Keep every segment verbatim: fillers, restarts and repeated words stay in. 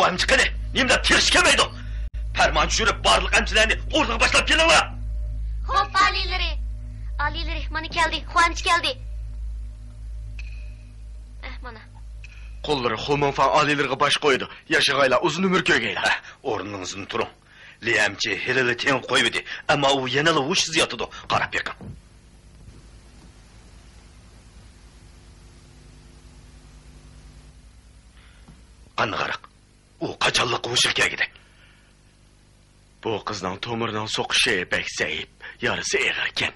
ئەمچى قېنى، نېمە دەپ تېرىشىش كەلمەيدۇ؟ پەرمان چۈشۈرۈپ، بارلىق ئەمچىلەرنى ئورنىغا باشلاپ كېلىڭلار! خوپ، ئالىيلىرى! ئالىيلىرى، مانا كەلدى، خۇ ئەمچى كەلدى! ئەھ، مانا. قۇللىرى خۇ مىڭفاڭ ئالىيلىرىغا باش قويىدۇ. ياشىغايلا، ئۇزۇن ئۆمۈر كۆرگەيلا. ئەھ، ئورنىڭىزدىن تۇرۇڭ. لى ئەمچى ھېلىلا تېڭىپ قويمىدى، ئەمما ئۇ يەنىلا ھوشسىز ياتىدۇ. قاراپ بېقىڭ. قانداق ھاراق؟ ئۇ قاچانلىق ھوشىغا كەلگۈدەك؟ بۇ قىزنىڭ تومۇرىنىڭ سوقۇشى بەك زەئىپ، يارىسى ئېغىركەن.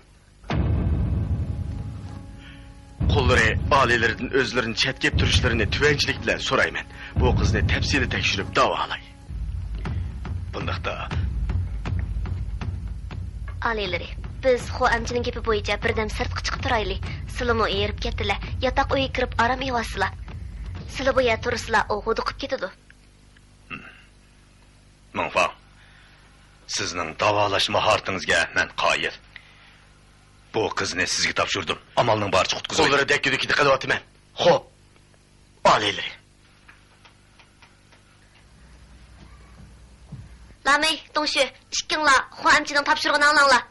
قۇللىرى ئالىيلىرىدىن ئۆزلىرىنى چەتكە ئېلىپ تۇرۇشلىرىنى تۆۋەنچىلىك بىلەن سورايمەن. بۇ قىزنى تەپسىلىي تەكشۈرۈپ داۋالاي. بۇنداقتا. ئالىيلىرى، بىز خۇ ئەمچىنىڭ گېپى بويىچە بىردەم سىرتقا چىقىپ تۇرايلى. سىلىمۇ ھېرىپ كەتتىلە، ياتاق ئۆيگە كىرىپ ئارام ئېلىۋالسىلا. سىلى بۇ يەردە تۇرسىلا، ئۇ ھودۇقۇپ كېتىدۇ. مىڭفاڭ، سىزنىڭ داۋالاش ماھارىتىڭىزگە مەن قايىل. بۇ قىزنى سىزگە تاپشۇردۇم. ئامالنىڭ بارىچە قۇتقۇزۇڭ. قوللىرى دەككە-دۈككىدە قىلىۋاتىمەن. خوپ، ئالىيلىرى. لامېي، دۇڭشۈ، ئىككىڭلار خۇ ئەمچىنىڭ تاپشۇرۇقىنى ئاڭلاڭلار.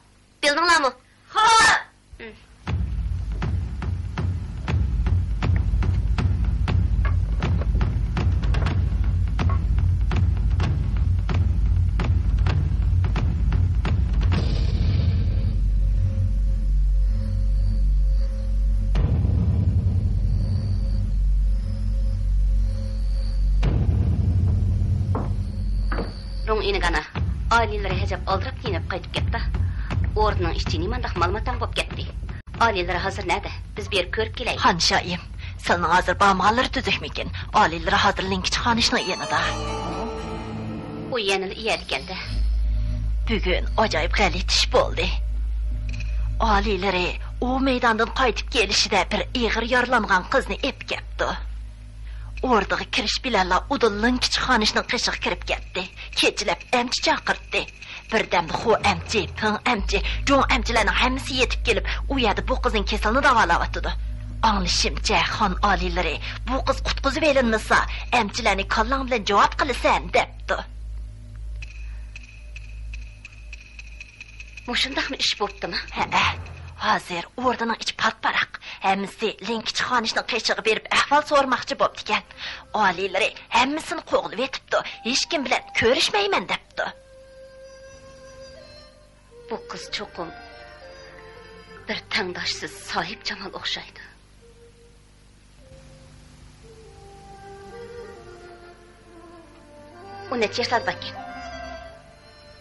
بىلدىڭلارمۇ؟ خوپ! رۇڭ ئىنىگانا، ئالىيلىرى ھەجەپ ئالدىراپ كىيىنىپ قايتىپ كەپتۇ. ئوردىنىڭ ئىچى نېمانداق مالماتاڭ بوپ كەتتى. ئالىيلىرى ھازىر نەدە؟ بىز بېرىپ كۆرۈپ كېلەيلى. خانشايىم، سىلىنىڭ ھازىر بارمىغانلىرى تۈزۈكمىكىن؟ ئالىيلىرى ھازىر لىڭكىچى خانىشنىڭ يېنىدا. ئۇ يەنىلا ئۇ يەردىكەن-دە. بۈگۈن ئاجايىپ غەلىتە ئىش بولدى. ئالىيلىرى ئۇ مەيداندىن قايتىپ كېلىشىدە بىر ئېغىر يارىلانغان قىزنى ئېلىپ كەپتۇ. ئوردىغا كىرىش بىلەنلا ئۇدۇل لىڭكىچى خانىشنىڭ قېشىغا كىرىپ كەتتى. كېچىلەپ ئەمچى چاقىرتتى. بىردەمدە خۇ ئەمچى، پىڭ ئەمچى، جۇڭ ئەمچىلەرنىڭ ھەممىسى يېتىپ كېلىپ، ئۇ يەردە بۇ قىزنىڭ كېسىلىنى داۋالاۋاتىدۇ. ئاڭلىشىمچە، خان ئالىيلىرى، بۇ قىز قۇتقۇزۇۋېلىنمىسا، ئەمچىلەرنى كاللاڭ بىلەن جاۋاب قىلىسەن، دەپتۇ. مۇشۇنداقمۇ ئىش بوپتۇما؟ ھەئە. ھازىر ئوردىنىڭ ئىچى پات-پاراق. ھەممىسى لىڭكىچى خانىشنىڭ قېشىغا بېرىپ ئەھۋال سورىماقچى بوپتىكەن. ئالىيلىرى ھەممىسىنى قوغلىۋېتىپتۇ، ھېچكىم بىلەن كۆرۈشمەيمەن دەپتۇ. بۇ قىز چوقۇم بىر تەڭداشسىز ساھىبجامال ئوخشايدۇ. ئۇ نەچچە ياشلاردا باركەن؟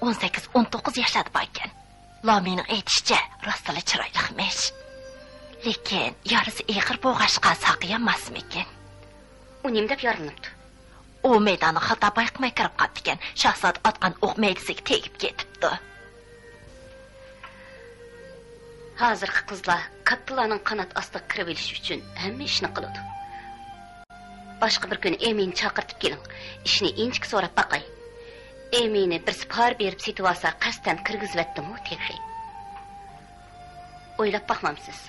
ئون سەككىز، ئون توققۇز ياشلاردا باركەن. لامىنىڭ ئېيتىشىچە، راستلا چىرايلىقمىش. لېكىن يارىسى ئېغىر بولغاچقا ساقىيالماسمىكىن؟ ئۇ نېمە دەپ يارىلىنىپتۇ؟ ئۇ مەيدانغا خاتا بايقىماي كىرىپ قاپتىكەن، شاھزادە ئاتقان ئوق مەيدىسىگە تېگىپ كېتىپتۇ. ھازىرقى قىزلار كاتتىلارنىڭ قانات ئاستىغا كىرىۋېلىش ئۈچۈن ھەممە ئىشنى قىلىدۇ. باشقا بىر كۈنى ئېمىنى چاقىرتىپ كېلىڭ، ئىشنى ئىنچىكە سوراپ باقاي. ئېمىنى بىرسى پارا بېرىپ سېتىۋالسا، قەستەن كىرگۈزۈۋەتتىمۇ تېخى. ئويلاپ باقمامسىز؟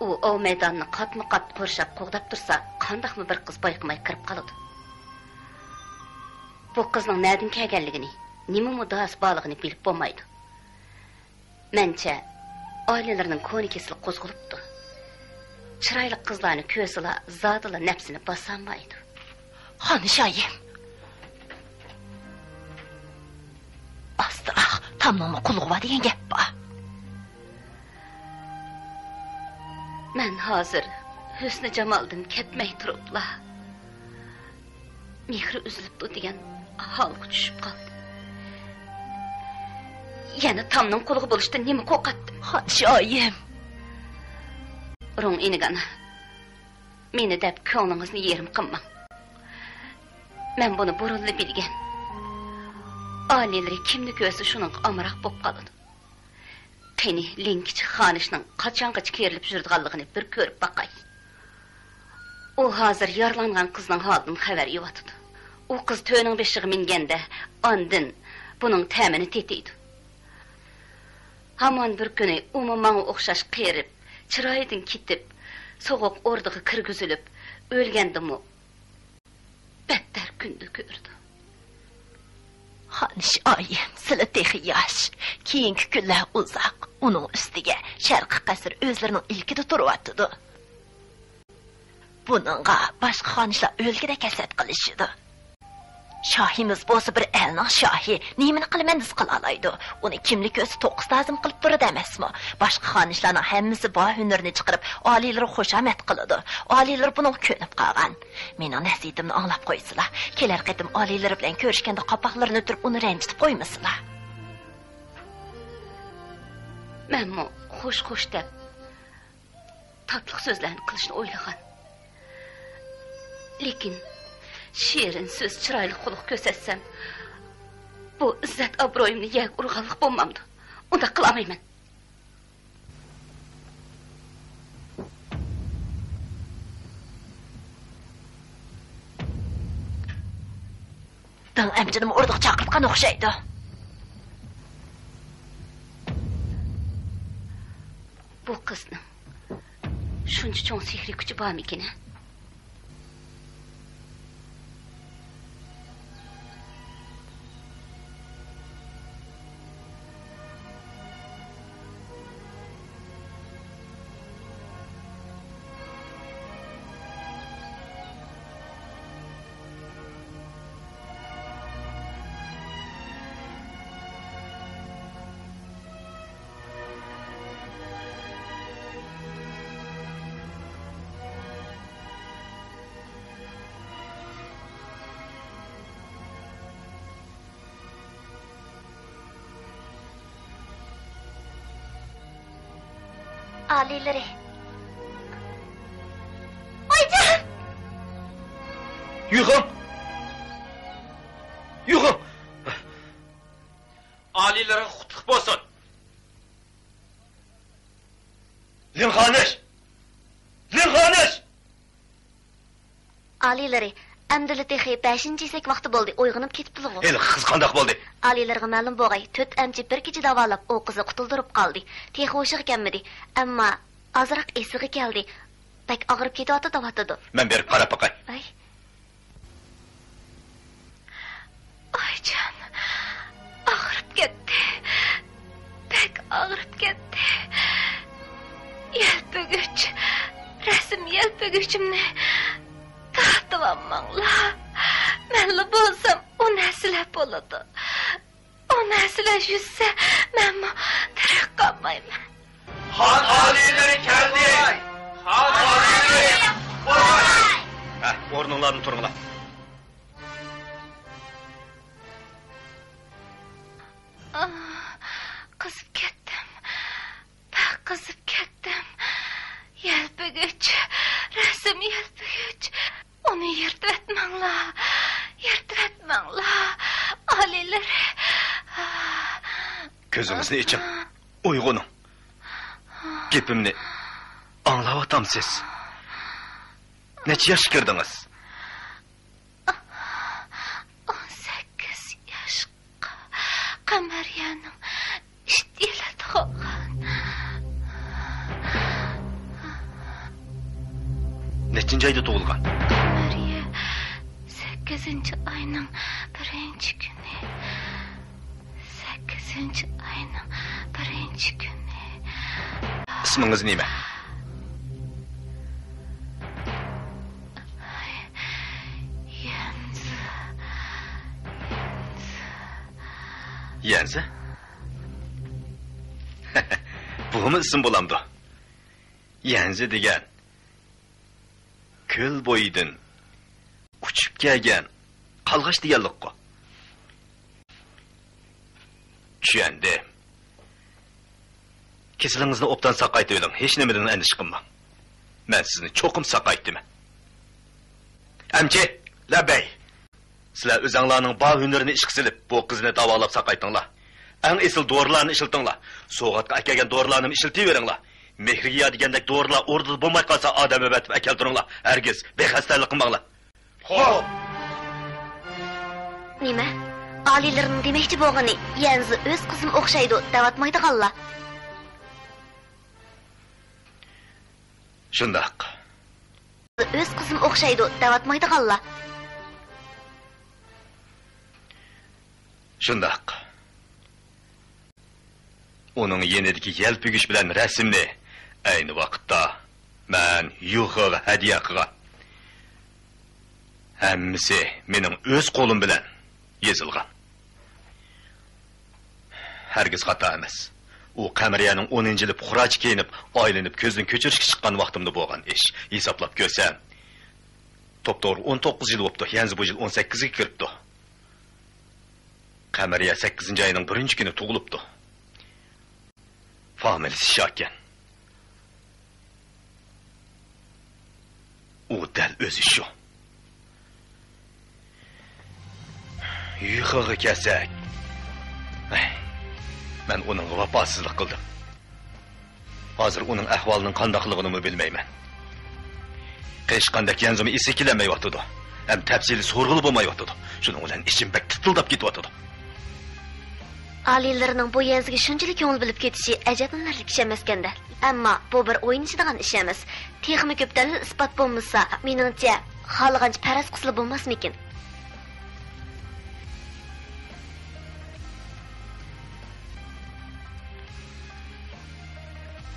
ئۇ ئاۋۇ مەيداننى قاتمۇ قات قورشاپ قوغداپ تۇرسا، قانداقمۇ بىر قىز بايقىماي كىرىپ قالىدۇ. بۇ قىزنىڭ نەدىن كەلگەنلىكىنى، نېمە مۇددىئاسى بارلىقىنى بىلىپ بولمايدۇ. مەنچە، ئائىلىلىرىنىڭ كونا كېسىلى قوزغىلىپتۇ. چىرايلىق قىزلارنى كۆرسىلا، زادىلا نەپسىنى باسالمايدۇ. خانشايىم! ئاستىراق، تامنىڭمۇ قۇلىقى بار دېگەن گەپ بار. مەن ھازىر ھۆسنى جامالدىن كەتمەي تۇرۇپلا، مېھرى ئۈزۈلۈپتۇ دېگەن ھالغا چۈشۈپ قالدىم. يەنە تامنىڭ قۇلىقى بولۇشتىن نېمە قورقاتتىم؟ خانشايىم! رۇڭ ئىنىگانا، مېنى دەپ كۆڭلىڭىزنى يېرىم قىلماڭ. مەن بۇنى بۇرۇنلا بىلگەن. ئائىلىلىرى كىمنى كۆرسە، شۇنىڭغا ئامراق بولۇپ قالىدۇ. قېنى، لىڭكىچى خانىشنىڭ قاچانغىچە كېرىلىپ يۈرىدىغانلىقىنى بىر كۆرۈپ باقاي. ئۇ ھازىر يارىلانغان قىزنىڭ ھالىدىن خەۋەر ئېلىۋاتىدۇ. ئۇ قىز تۆرنىڭ بېشىغا مىنگەندە، ئاندىن بۇنىڭ تەمىنى تېتىيدۇ. ھامان بىر كۈنى ئۇمۇ ماڭا ئوخشاش قېرىپ، چىرايىدىن كېتىپ، سوغۇق ئوردىغا كىرگۈزۈلۈپ، ئۆلگەندىمۇ بەتتەر كۈننى كۆرىدۇ. خانىش ئايىم، سىلى تېخى ياش. كېيىنكى كۈنلەر ئۇزاق. ئۇنىڭ ئۈستىگە شەرقىي قەسىر ئۆزلىرىنىڭ ئىلكىدە تۇرۇۋاتىدۇ. بۇنىڭغا باشقا خانىشلار ئۆلگۈدەك ھەسەت قىلىشىدۇ. شاھىمىز بولسا بىر ئەلنىڭ شاھى، نېمىنى قىلىمەن دېسە قىلالايدۇ. ئۇنى كىملىك ئۆزى توققۇز تازىم قىلىپ تۇرىدۇ ئەمەسمۇ؟ باشقا خانىشلارنىڭ ھەممىسى بار ھۈنىرىنى چىقىرىپ، ئالىيلىرىگە خۇشامەت قىلىدۇ. ئالىيلىرى بۇنىڭغا كۆنۈپ قالغان. مېنىڭ نەسىھىتىمنى ئاڭلاپ قويسىلا، كېلەر قېتىم ئالىيلىرى بىلەن كۆرۈشكەندە قاپاقلىرىنى تۈرۈپ ئۇنى رەنجىتىپ قويمىسىلا. مەنمۇ خوش خوش دەپ، تاتلىق سۆزلەرنى قىلىشنى ئويلىغان. لېكىن شېرىن سۆز، چىرايلىق قۇلۇق كۆرسەتسەم، بۇ ئىززەت ئابرۇيۇمنى يەرگە ئۇرغانلىق بولمامدۇ؟ ئۇنداق قىلالمايمەن. دىڭ ئەمچىنىمۇ ئوردىغا چاقىرتقان ئوخشايدۇ. بۇ قىزنىڭ شۇنچە چوڭ سېھرىي كۈچى بارمىكىن، ھە؟ ئالىيلىرى. ئايجان! يۈخېڭ! يۈخېڭ! ئالىيلىرىغا قۇتلۇق بولسۇن! لىڭ خانىش! لىڭ خانىش! ئالىيلىرى، ئەمدىلا تېخى بەشىنچى كېسەك ۋاقتى بولدى، ئويغىنىپ كېتىپتىلىغۇ. ھېلىقى قىز قانداق بولدى؟ ئالىيلىرىغا مەلۇم بولغاي، تۆت ئەمچى بىر كېچە داۋالاپ، ئۇ قىزنى قۇتۇلدۇرۇپ قالدى. تېخى ھوشىغا كەلمىدى. ئەمما ئازراق ئېسىگە كەلدى. بەك ئاغرىپ كېتىۋاتىدۇ دەۋاتىدۇ. مەن بېرىپ قاراپ باقاي. ۋاي. ئايجان، ئاغرىپ كەتتى. بەك ئاغرىپ كەتتى. يەلپۈگۈچ، رەسىم يەلپۈگۈچۈمنى تارتىۋالماڭلار. مەنلا بولسام ئۇ نەرسىلەر بولىدۇ. ئۇ نەرسىلەر يۈزسە، مەنمۇ تىرىك قالمايمەن. خان ئالىيلىرى كەلدى! خان ئالىيلىرى! ھە، ئورنۇڭلاردىن تۇرۇڭلار. ئاھ، قىزىپ كەتتىم. بەك قىزىپ كەتتىم. يەلپۈگۈچ، رەسىم يەلپۈگۈچ. ئۇنى يىرتىۋەتمەڭلار، يىرتىۋەتمەڭلار، ئالىيلىرى. كۆزىڭىزنى ئېچىڭ، ئويغىنىڭ. گېپىمنى ئاڭلاۋاتامسىز؟ نەچچە ياشقا كىردىڭىز؟ ئون سەككىز ياشقا. قەمەرىيەنىڭ ئىت يىلى تۇغۇلغان. نەچچىنچى ئايدا تۇغۇلغان؟ قەمەرىيە سەككىزىنچى ئاينىڭ بىرىنچى كۈنى. سەككىزىنچى ئاينىڭ بىرىنچى كۈنى. ئىسمىڭىز نېمە؟ يەنزى. يەنزى؟ بۇمۇ ئىسىم بولامدۇ؟ يەنزى دېگەن كۆل بويىدىن ئۇچۇپ كەلگەن قالغاچ دېگەنلىكقۇ. چۈشەندىم. كېسىلىڭىزنى ئوبدان ساقايتىۋېلىڭ، ھېچنېمىدىن ئەندىشە قىلماڭ. مەن سىزنى چوقۇم ساقايتىمەن. ئەمچى! لەببەي! سىلەر ئۆزەڭلارنىڭ بار ھۈنىرىنى ئىشقا سېلىپ، بۇ قىزنى داۋالاپ ساقايتىڭلار. ئەڭ ئېسىل دورىلارنى ئىشلىتىڭلار. سوۋغاتقا ئەكەلگەن دورىلارنىمۇ ئىشلىتىۋېرىڭلار. مېھرىگىيا دېگەندەك دورىلار ئوردىدا بولماي قالسا، ئادەم ئەۋەتىپ ئەكەلتۈرۈڭلار. ھەرگىز بىخەستەلىك قىلماڭلار. خوپ. نېمە؟ ئالىيلىرىنىڭ دېمەكچى بولغىنى، يەنزى ئۆز قىزىم ئوخشايدۇ دەۋاتمايدىغانلا؟ شۇنداق. ئۆز قىزىم ئوخشايدۇ دەۋاتمايدىغانلا؟ شۇنداق. ئۇنىڭ يېنىدىكى يەلپۈگۈچ بىلەن رەسىمنى ئەينى ۋاقىتتا مەن يۇخېغا ھەدىيە قىلغان. ھەممىسى مېنىڭ ئۆز قولۇم بىلەن يېزىلغان. ھەرگىز خاتا ئەمەس. ئۇ قەمەرىيەنىڭ ئونىنچى يىلى پۇقراچە كىيىنىپ، ئايلىنىپ كۆزدىن كۆچۈرۈشكە چىققان ۋاقتىمدا بولغان ئىش. ھېسابلاپ كۆرسەم، توپتوغرا ئون توققۇز يىل بوپتۇ، يەنزى بۇ يىل ئون سەككىزگە كىرىپتۇ. قەمەرىيە سەككىزىنچى ئاينىڭ بىرىنچى كۈنى تۇغۇلۇپتۇ. فامىلىسى شاكەن. ئۇ دەل ئۆزى شۇ. يۈخېغا كەلسەك، ئەي، مەن ئۇنىڭغا ۋاپاسىزلىق قىلدىم. ھازىر ئۇنىڭ ئەھۋالىنىڭ قانداقلىقىنىمۇ بىلمەيمەن. قېرىشقاندەك يەنزىمۇ ئېسىگە كېلەلمەيۋاتىدۇ. ھەم تەپسىلىي سورىغىلى بولمايۋاتىدۇ. شۇنىڭ بىلەن ئىچىم بەك تىتىلداپ كېتىۋاتىدۇ. ئالىيلىرىنىڭ بۇ يەنزىگە شۇنچىلىك كۆڭۈل بۆلۈپ كېتىشى ئەجەبلىنەرلىك ئىش ئەمەسكەندە. ئەمما بۇ بىر ئويلىنىشىدىغان ئىش ئەمەس. تېخىمۇ كۆپ دەلىل-ئىسپات بولمىسا، مېنىڭچە، خالىغانچە پەرەز قىلسىلا بولماسمىكىن؟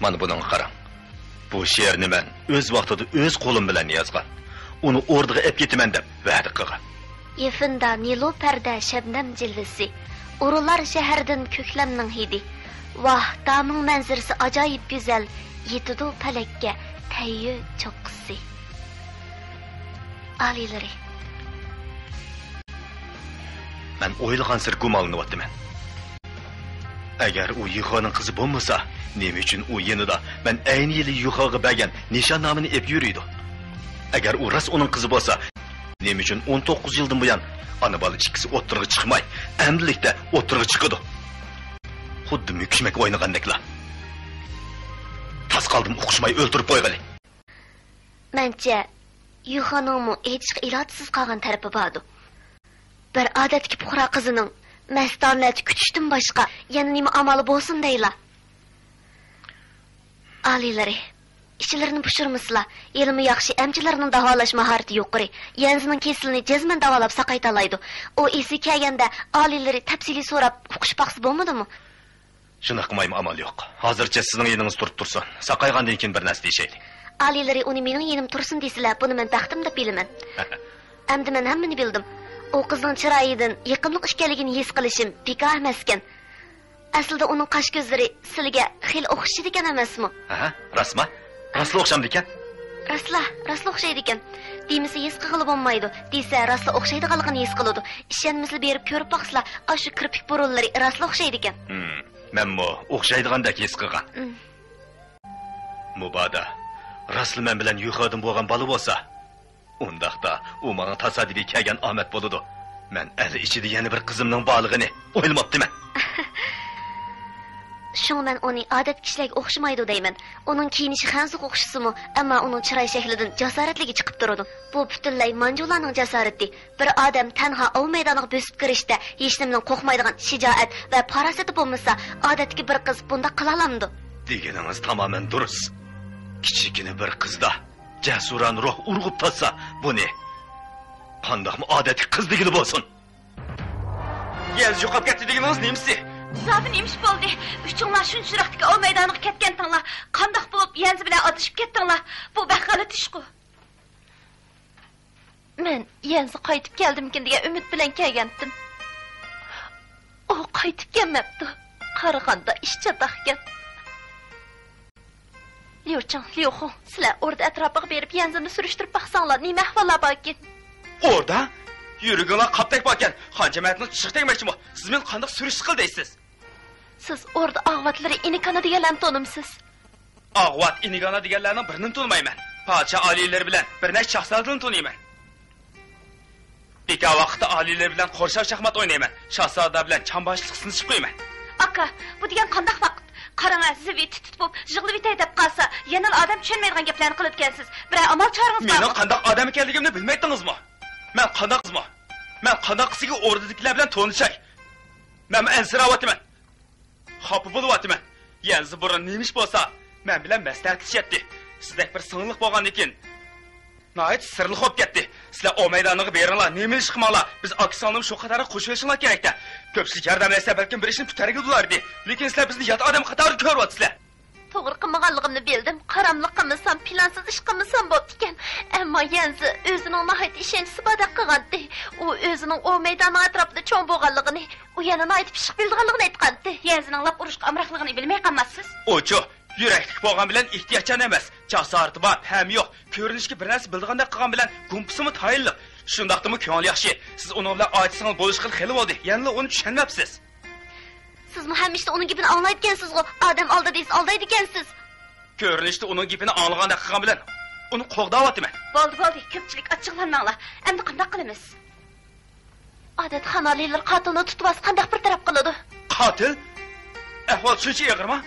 مانا بۇنىڭغا قاراڭ. بۇ شېئىرنى مەن ئۆز ۋاقتىدا ئۆز قولۇم بىلەن يازغان. ئۇنى ئوردىغا ئەپ كېتىمەن دەپ ۋەدە قىلغان. يېپىندا نىلۇپەردە شەبنەم جىلۋىسى، ئۇرۇلار شەھەردىن كۆكلەمنىڭ ھىدى. ۋاھ، دامىڭ مەنزىرىسى ئاجايىپ گۈزەل، يېتىدۇ پەلەككە تەييۆ چوققىسى. ئالىيلىرى. مەن ئويلىغانسېرى گۇمانلىنىۋاتىمەن. ئەگەر ئۇ يىخانىڭ قىزى بولمىسا، نېمە ئۈچۈن ئۇ يېنىدا مەن ئەينى يىلى يىخاغا بەرگەن نىشاننامىنى ئېلىپ يۈرىدۇ؟ ئەگەر ئۇ راست ئۇنىڭ قىزى بولسا، نېمە ئۈچۈن ئون توققۇز يىلدىن بۇيان ئانا-بالا ئىككىسى ئوتتۇرىغا چىقماي، ئەمدىلىكتە ئوتتۇرىغا چىقىدۇ؟ خۇددى مۈكۈشمەك ئوينىغاندەكلا. تاس قالدىم ئۇقۇشماي ئۆلتۈرۈپ قويغىلى. مەنچە، يۈخانىڭمۇ ئېيتىشقا ئىلاجسىز قالغان تەرىپى باردۇ. بىر ئادەتتىكى پۇقرا قىزىنىڭ مەستانىلەرچە كۈتۈشتىن باشقا يەنە نېمە ئامالى بولسۇن دەيلا؟ ئالىيلىرى، ئىچلىرىنى پۇشۇرمىسىلا، ھېلىمۇ ياخشى ئەمچىلەرنىڭ داۋالاش ماھارىتى يۇقىرى، يەنزىنىڭ كېسىلىنى جەزمەن داۋالاپ ساقايتالايدۇ. ئۇ ئېسىگە كەلگەندە ئالىيلىرى تەپسىلىي سوراپ ئۇقۇشۇپ باقسا بولمىدىمۇ؟ شۇنداق قىلمايمۇ ئامال يوق. ھازىرچە سىزنىڭ يېنىڭىزدا تۇرۇپ تۇرسۇن. ساقايغاندىن كېيىن بىر نەرسە دېيىشەيلى. ئالىيلىرى ئۇنى مېنىڭ يېنىمدا تۇرسۇن دېسىلە، بۇنى مەن بەختىم دەپ بىلىمەن. ئەمدى مەن ھەممىنى بىلدىم. ئۇ قىزنىڭ چىرايىدىن يېقىملىق ئىكەنلىكىنى ھېس قىلىشىم بىكار ئەمەسكەن. ئەسلىدە ئۇنىڭ قاش كۆزلىرى سىلىگە خېلى ئوخشىشىدىكەن ئەمەسمۇ؟ ھە، راستما؟ راستلا ئوخشامدىكەن؟ راستلا، راستلا ئوخشايدىكەن. دېمىسە ھېس قىلغىلى بولمايدۇ. دېسە راستلا ئوخشايدىغانلىقىنى ھېس قىلىدۇ. ئىشەنمىسىلا بېرىپ كۆرۈپ باقسىلا، ئاشۇ كىرپىك بۇرۇنلىرى راستلا ئوخشايدىكەن. ھىم، مەنمۇ ئوخشايدىغاندەك ھېس قىلغان. ھىم. مۇبادا راستلا مەن بىلەن يۈخادىن بولغان بالا بولسا، ئۇنداقتا ئۇ ماڭا تاسادىپىي كەلگەن ئامەت بولىدۇ. مەن ئەل ئىچىدە يەنە بىر قىزىمنىڭ بارلىقىنى ئويلىماپتىمەن. شۇڭا مەن ئۇنى ئادەتتىكى كىشىلەرگە ئوخشىمايدۇ دەيمەن. ئۇنىڭ كىيىنىشى خەنزۇغا ئوخشىسىمۇ، ئەمما ئۇنىڭ چىراي شەكلىدىن جاسارەتلىكى چىقىپ تۇرىدۇ. بۇ پۈتۈنلەي مانجۇلارنىڭ جاسارىتى. بىر ئادەم تەنھا ئاۋۇ مەيدانىغا بۆسۈپ كىرىشتە ھېچنېمىدىن قورقمايدىغان شىجائەت ۋە پاراسىتى بولمىسا، ئادەتتىكى بىر قىز بۇنداق قىلالامدۇ؟ دېگىنىڭىز تامامەن دۇرۇس. كىچىككىنە بىر قىزدا جەسۇرانە روھ ئۇرغۇپ تاتسا، بۇنى قانداقمۇ ئادەتتىكى قىز دېگىلى بولسۇن؟ يەنزى يوقاپ كەتتى دېگىنىڭىز نېمىسى؟ زادى نېمە ئىش بولدى؟ ئۈچۈڭلار شۇنچە يىراقتىكى ئاۋۇ مەيدانىغا كەتكەنتىڭلار. قانداق بولۇپ يەنزى بىلەن ئادىشىپ كەتتىڭلار؟ بۇ بەك غەلىتە ئىشقۇ. مەن يەنزى قايتىپ كەلدىمىكىن دېگەن ئۈمىد بىلەن كەلگەنتىم. ئۇ قايتىپ كەلمەپتۇ. قارىغاندا ئىش چاتاقكەن. ليۇچىڭ، ليۇخۇڭ، سىلەر ئوردا ئەتراپىغا بېرىپ يەنزىنى سۈرۈشتۈرۈپ باقساڭلار، نېمە ئەھۋاللار باركىن؟ ئوردا؟ يۈرىكىڭلار قاپتەك باركەن. خان جەمەتىنىڭ چىشىغا تەگمەكچىمۇ؟ سىز مېنى قانداق سۈرۈشتە قىل دەيسىز؟ سىز ئوردا ئاغۋاتلىرى ئىنىكانا دېگەنلەرنى تونۇمسىز؟ ئاغۋات، ئىنىگانا دېگەنلەرنىڭ بىرىنىمۇ تونۇمايمەن. پادىشاھ ئالىيلىرى بىلەن بىر نەچچە شاھزادىنى تونۇيمەن. بىكار ۋاقىتتا ئالىيلىرى بىلەن قورشاۋ شاھمات ئوينايمەن. شاھزادىلەر بىلەن چامباشچىلىق سىنىشىپ قويىمەن. ئاكا، بۇ دېگەن قانداق ۋاقىت؟ قاراڭە، زىۋى تىت-تىت بولۇپ، يىغلىۋېتەي دەپ قالسا، يەنىلا ئادەم چۈشەنمەيدىغان گەپلەرنى قىلىدىكەنسىز. بىرەر ئامال چارىڭىز بارمۇ؟ مېنىڭ قانداق ئادەم ئىكەنلىكىمنى بىلمەيتتىڭىزمۇ؟ مەن قانداق، مەن قانداق قىلسىكى ئوردىدىكىلەر بىلەن تونۇشاي؟ مەنمۇ ئەنسىرەۋاتىمەن. خاپا بولۇۋاتىمەن. يەنزى بۇرۇن نېمە ئىش بولسا، مەن بىلەن مەسلىھەتلىشەتتى. سىزدەك بىر سىڭلىق بولغاندىكىن، ناھايىتى سىرلىق بولۇپ كەتتى. سىلەر ئومەيدانىغا بېرىڭلار، نېمە ئىش قىلماڭلار. بىز ئاكىسىڭلارنى شۇ قاتارغا قوشۇۋېلىشىڭلار كېرەكتە. كۆپچىلىك ياردەملەشسە، بەلكىم بىر ئىشنى پۈتتۈرگىلى بولار ئىدى. لېكىن سىلەر بىزنى يات ئادەم قاتارىدا كۆرۈۋاتىسىلەر. توغرا قىلمىغانلىقىمنى بىلدىم. قاراملىق قىلمىسام، پىلانسىز ئىش قىلمىسام بوپتىكەن. ئەمما يەنزى ئۆزىنىڭ ناھايىتى ئىشەنچلىسى باردەك قىلغانتى. ئۇ ئۆزىنىڭ ئومەيدانىڭ ئەتراپىدا چوڭ بولغانلىقىنى، ئۇ يەنە ناھايىتى پىششىق بىلىدىغانلىقىنى ئېيتقانتى. يەنزىنىڭ لاپ ئۇرۇشقا ئامراقلىقىنى بىلمەي قالماسسىز. ئۇچۇ، يۈرەكلىك بولغان بىلەن ئېھتىياتچان ئەمەس، جاسارىتى بار، پەمى يوق، كۆرۈنۈشكە بىر نەرسە بىلىدىغاندەك قىلغان بىلەن گۇمپىسىمۇ تايىنلىق. شۇنداقتىمۇ كۆڭلى ياخشى. سىز ئۇنىڭ بىلەن ئاچا-سىڭىل بولۇشقىلى خېلى بولدى، يەنىلا ئۇنى چۈشەنمەپسىز. سىزمۇ ھەممە ئىشتا ئۇنىڭ گېپىنى ئاڭلايدىكەنسىزغۇ؟ ئادەم ئالدىدا دېسە ئالدايدىكەنسىز. كۆرۈنۈشتە ئۇنىڭ گېپىنى ئاڭلىغاندەك قىلغان بىلەن ئۇنى قوغداۋاتىمەن. بولدى، بولدى، كۆپچىلىك ئاچچىقلانماڭلار. ئەمدى قانداق قىلىمىز؟ ئادەتتە خان ئالىيلىرى قاتىلنى تۇتۇۋالسا قانداق بىر تەرەپ قىلىدۇ؟ قاتىل؟ ئەھۋال شۇنچە ئېغىرمۇ؟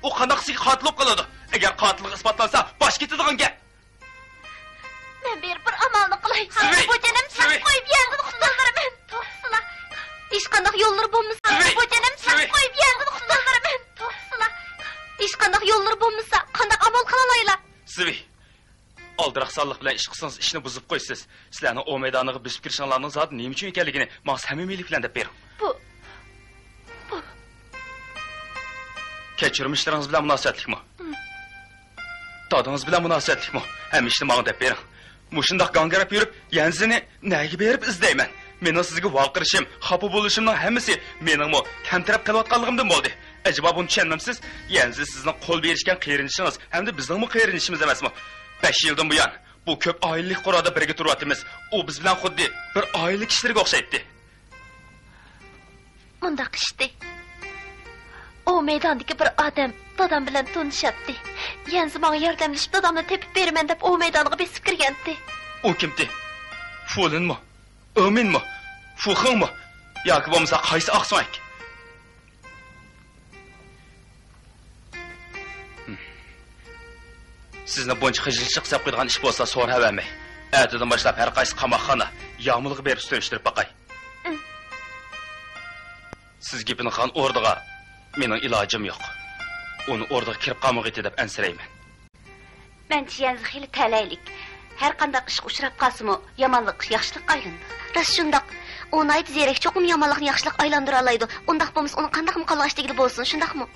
ئۇ قانداق سىزگە قاتىل بولۇپ قالىدۇ؟ ئەگەر قاتىللىقى ئىسپاتلانسا، باش كېتىدىغان گەپ. مەن بېرىپ بىر ئامالنى قىلاي. سىۋىي! بۇ جېنىم سىۋىي! ساقىپ قويۇپ يەردىن قۇتۇلدۇرىمەن. توختىسىلا. ھېچقانداق يوللىرى بولمىسا، سىۋىي! بۇ جېنىم سىۋىي! ساقىپ قويۇپ يەردىن قۇتۇلدۇرىمەن. توختىسىلا. ھېچقانداق يوللىرى بولمىسا، قانداق ئامال قىلالايلا؟ سىۋىي! ئالدىراقسانلىق بىلەن ئىش قىلسىڭىز، ئىشنى بۇزۇپ قويىسىز. سىلەرنىڭ ئومەيدانىغا بېسىپ كىرىشىڭلارنىڭ زادى نېمە ئۈچۈن ئىكەنلىكىنى ماڭا سەمىمىيلىك بىلەن دەپ بېرىڭ. بۇ، بۇ. كەچۈرمىشلىرىڭىز بىلەن مۇناسىۋەتلىكمۇ؟ ھىم. دادىڭىز بىلەن مۇناسىۋەتلىكمۇ؟ ھەممە ئىشنى ماڭا دەپ بېرىڭ. مۇشۇنداق گاڭگىراپ يۈرۈپ، يەنزىنى نەگە بېرىپ ئىزدەيمەن؟ مېنىڭ سىزگە ۋارقىرىشىم، خاپا بولۇشۇمنىڭ ھەممىسى مېنىڭمۇ كەمتەرەپ قېلىۋاتقانلىقىمدىن بولدى. ئەجەبا بۇنى چۈشەنمەمسىز؟ يەنزى سىزنىڭ قول بېرىشكەن قېرىندىشىڭىز ھەمدە بىزنىڭمۇ قېرىندىشىمىز ئەمەسمۇ؟ بەش يىلدىن بۇيان بۇ كۆپ ئائىلىلىك قورالدا بىرگە تۇرۇۋاتىمىز. ئۇ بىز بىلەن خۇددى بىر ئائىلە كىشىلىرىگە ئوخشايتتى. مۇنداق ئىشتى. ئۇ مەيداندىكى بىر ئادەم دادام بىلەن تونۇشاتتى. يەنزى ماڭا ياردەملىشىپ دادامنى تېپىپ بېرىمەن دەپ ئۇ مەيدانغا بېسىپ كىرگەنتى. ئۇ كىمتى؟ فۇلىنمۇ؟ ئېمىنمۇ؟ فۇخېڭمۇ؟ ياكى بولمىسا قايسى ئاقسۆڭەك؟ سىزنى بۇنچە خىجىلچىلىق سېلىپ قويىدىغان ئىش بولسا سورىۋەرمەي، ئەتىدىن باشلاپ ھەر قايسى قاماقخانا، يامۇلغا بېرىپ سۈرۈشتۈرۈپ باقاي. سىز گېپىنى خان ئوردىغا، مېنىڭ ئىلاجىم يوق. ئۇنى ئوردىغا كىرىپ قالمىغىيتى دەپ ئەنسىرەيمەن. مەنچە يەنزى خېلى تەلەيلىك. ھەر قانداق ئىشقا ئۇچراپ قالسىمۇ، يامانلىق ياخشىلىققا ئايلىنىدۇ. راست شۇنداق. ئۇ ناھايىتى زېرەك، چوقۇم يامانلىقنى ياخشىلىققا ئايلاندۇرالايدۇ. ئۇنداق بولمىسا، ئۇنىڭ قانداقمۇ قالغان ئىش دېگىلى بولسۇن، شۇنداقمۇ؟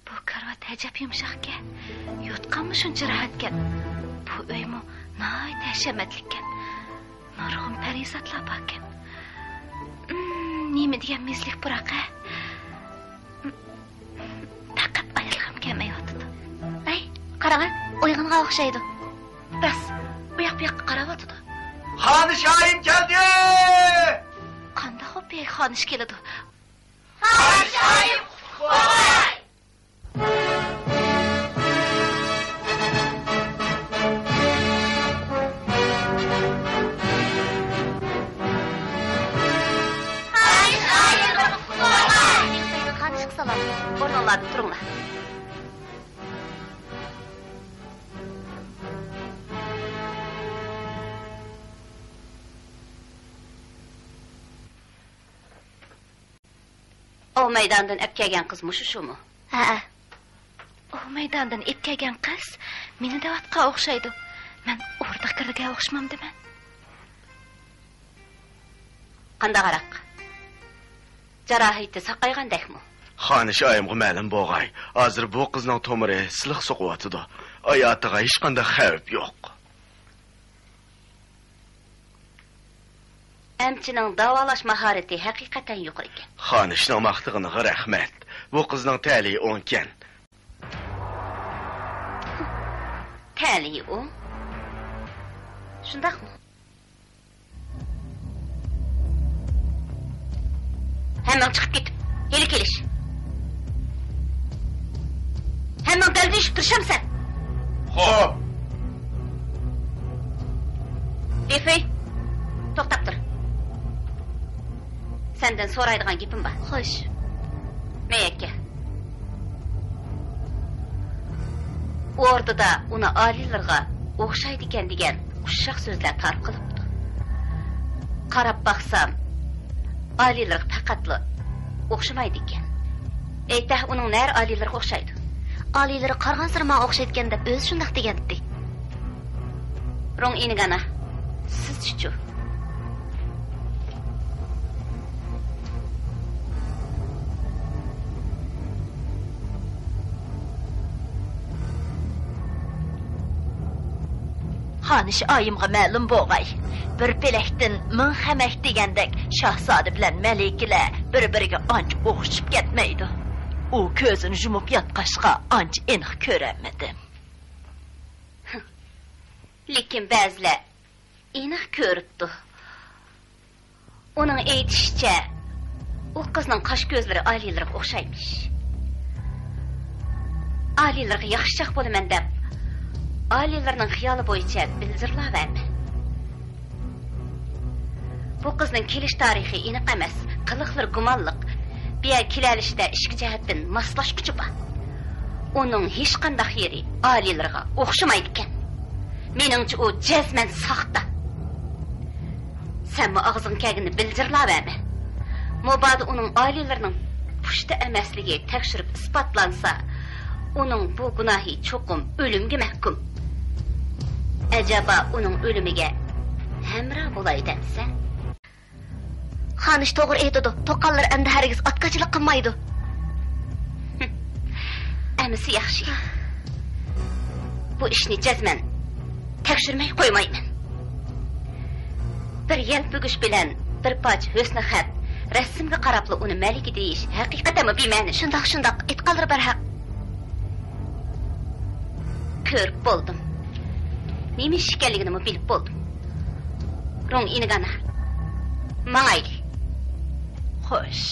بۇ كارىۋات ئەجەب يۇمشاقكەن. يوتقانمۇ شۇنچە راھەتكەن. بۇ ئۆيمۇ ناھايىتى ھەشەمەتلىككەن. نۇرغۇن پەرىزاتلار باركەن. ئىم، نېمە دېگەن مېزىلىك پۇراق، ھە؟ پەقەت ئايرىلغۇم كەلمەيۋاتىدۇ. ئەي، قاراڭە، ئويغانغان ئوخشايدۇ. راست، ئۇياق-بۇياققا قاراۋاتىدۇ. خانىشايىم كەلدى! قانداق بولۇپ خانىش كېلىدۇ؟ خانىشايىم قۇتلۇق بولغاي! خانىشايىم قۇتلۇق بولغاي! خانىشقا سالام. ئورنۇڭلاردىن تۇرۇڭلار. ئۇ مەيداندىن ئەپ كەلگەن قىز مۇشۇ شۇمۇ؟ ھەئە. ئۇ مەيداندىن ئېپ كەلگەن قىز مېنى دەۋاتقان ئوخشايدۇ. مەن ئوردىغا كىرىدىكەن ئوخشىمامدىمەن؟ قانداقراق؟ جاراھىتى ساقايغاندەكمۇ؟ خانىشايىمغا مەلۇم بولغاي، ھازىر بۇ قىزنىڭ تومۇرى سىلىق سوقۇۋاتىدۇ. ھاياتىغا ھېچقانداق خەۋپ يوق. ئەمچىنىڭ داۋالاش ماھارىتى ھەقىقەتەن يۇقىرى ئىكەن. خانىشنىڭ ماختىغىنىغا رەھمەت. بۇ قىزنىڭ تەلىيى ئوڭكەن. تەلىيى ئوڭ؟ شۇنداقمۇ؟ ھەممىڭ چىقىپ كېتىپ، ھېلى كېلىش. ھەممىڭ دەلدىشىپ تۇرۇشامسەن؟ خوپ. دېفېي، توختاپ تۇر. سەندىن سورايدىغان گېپىم بار. خوش. مەيەكە. ئوردىدا ئۇنى ئالىيلىرىغا ئوخشايدىكەن دېگەن ئۇششاق سۆزلەر تارقىلىپتۇ. قاراپ باقسام، ئالىيلىرىغا پەقەتلا ئوخشىمايدىكەن. ئېيتە، ئۇنىڭ نەرە ئالىيلىرىغا ئوخشايدۇ؟ ئالىيلىرى قارىغانسېرى ماڭا ئوخشايدىكەن دەپ ئۆزى شۇنداق دېگەنتى. روڭ ئىنىگانا، سىزچىچۇ؟ خانىش ئايىمغا مەلۇم بوغاي، بىر پېلەكتىن مىڭ خەمەك دېگەندەك، شاھزادە بىلەن مەلىكىلەر بىر-بىرىگە ئانچە ئوخشىشىپ كەتمەيدۇ. ئۇ كۆزىنى يۇمۇپ ياتقاچقا ئانچە ئېنىق كۆرەلمىدىم. لېكىن بەزىلەر ئېنىق كۆرۈپتۇ. ئۇنىڭ ئېيتىشىچە، ئۇ قىزنىڭ قاش-كۆزلىرى ئالىيلىرىغا ئوخشايمىش. ئالىيلىرىغا ياخشىچاق بولىمەن دەپ، ئالىيلىرىنىڭ خىيالى بويىچە بىلجىرلاۋەرمە. بۇ قىزنىڭ كېلىش تارىخى ئېنىق ئەمەس، قىلىقلىرى گۇمانلىق. بۇ يەرگە كېلەلىشىدە ئىچكى جەھەتتىن ماسلاشقۇچى بار. ئۇنىڭ ھېچقانداق يېرى ئالىيلىرىغا ئوخشىمايدىكەن. مېنىڭچە، ئۇ جەزمەن ساختا. سەنمۇ ئاغزىڭغا كەلگىنىنى بىلجىرلاۋەرمە. مۇبادا ئۇنىڭ ئالىيلىرىنىڭ پۇشتا ئەمەسلىكى تەكشۈرۈپ ئىسپاتلانسا، ئۇنىڭ بۇ گۇناھى چوقۇم ئۆلۈمگە مەھكۇم. ئەجەبا ئۇنىڭ ئۆلۈمىگە ھەمراھ بولاي دەمسەن؟ خانىش توغرا ئېيتىدۇ، توققانلىرى ئەمدى ھەرگىز ئاتكاچىلىق قىلمايدۇ. ئەمىسە ياخشى. بۇ ئىشنى جەزمەن تەكشۈرمەي قويمايمەن. بىر يەلپۈگۈچ بىلەن بىر پارچە ھۆسنى خەت، رەسىمگە قاراپلا ئۇنى مەلىكە دېيىش ھەقىقەتەنمۇ بىمەنە. شۇنداق، شۇنداق. ئېيتقانلىرى بەرھەق. كۆرۈپ بولدۇم. نېمە ئىش ئىكەنلىكىنىمۇ بىلىپ بولدۇم. روڭ ئىنىگانا. ماڭايلى. خوش.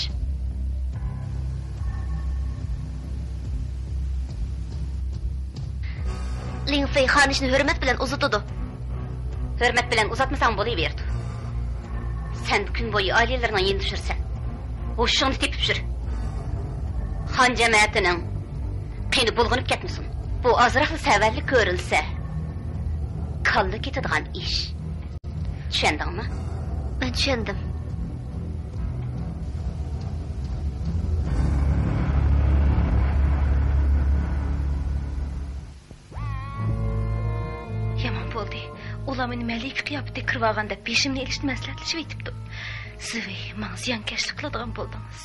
لىڭفېي خانىشنى ھۆرمەت بىلەن ئۇزىتىدۇ. ھۆرمەت بىلەن ئۇزاتمىساڭ بولۇۋېرىدۇ. سەن كۈن بويى ئالىيلىرىنىڭ يېنىدا يۈرىسەن. ھوشۇڭنى تېپىپ يۈر. خان جەمەتىنىڭ قېنى بۇلغىنىپ كەتمىسۇن. بۇ ئازراقلا سەۋەنلىك كۆرۈلسە، كاللا كېتىدىغان ئىش. چۈشەندىڭمۇ؟ مەن چۈشەندىم. يامان بولدى. ئۇلار مېنى مەلىكە قىياپىتىگە كىرىۋالغان دەپ بېشىمنى ئېلىشنى مەسلىھەتلىشىۋېتىپتۇ. زىۋېي، ماڭا زىيانكەشلىك قىلىدىغان بولدىڭىز.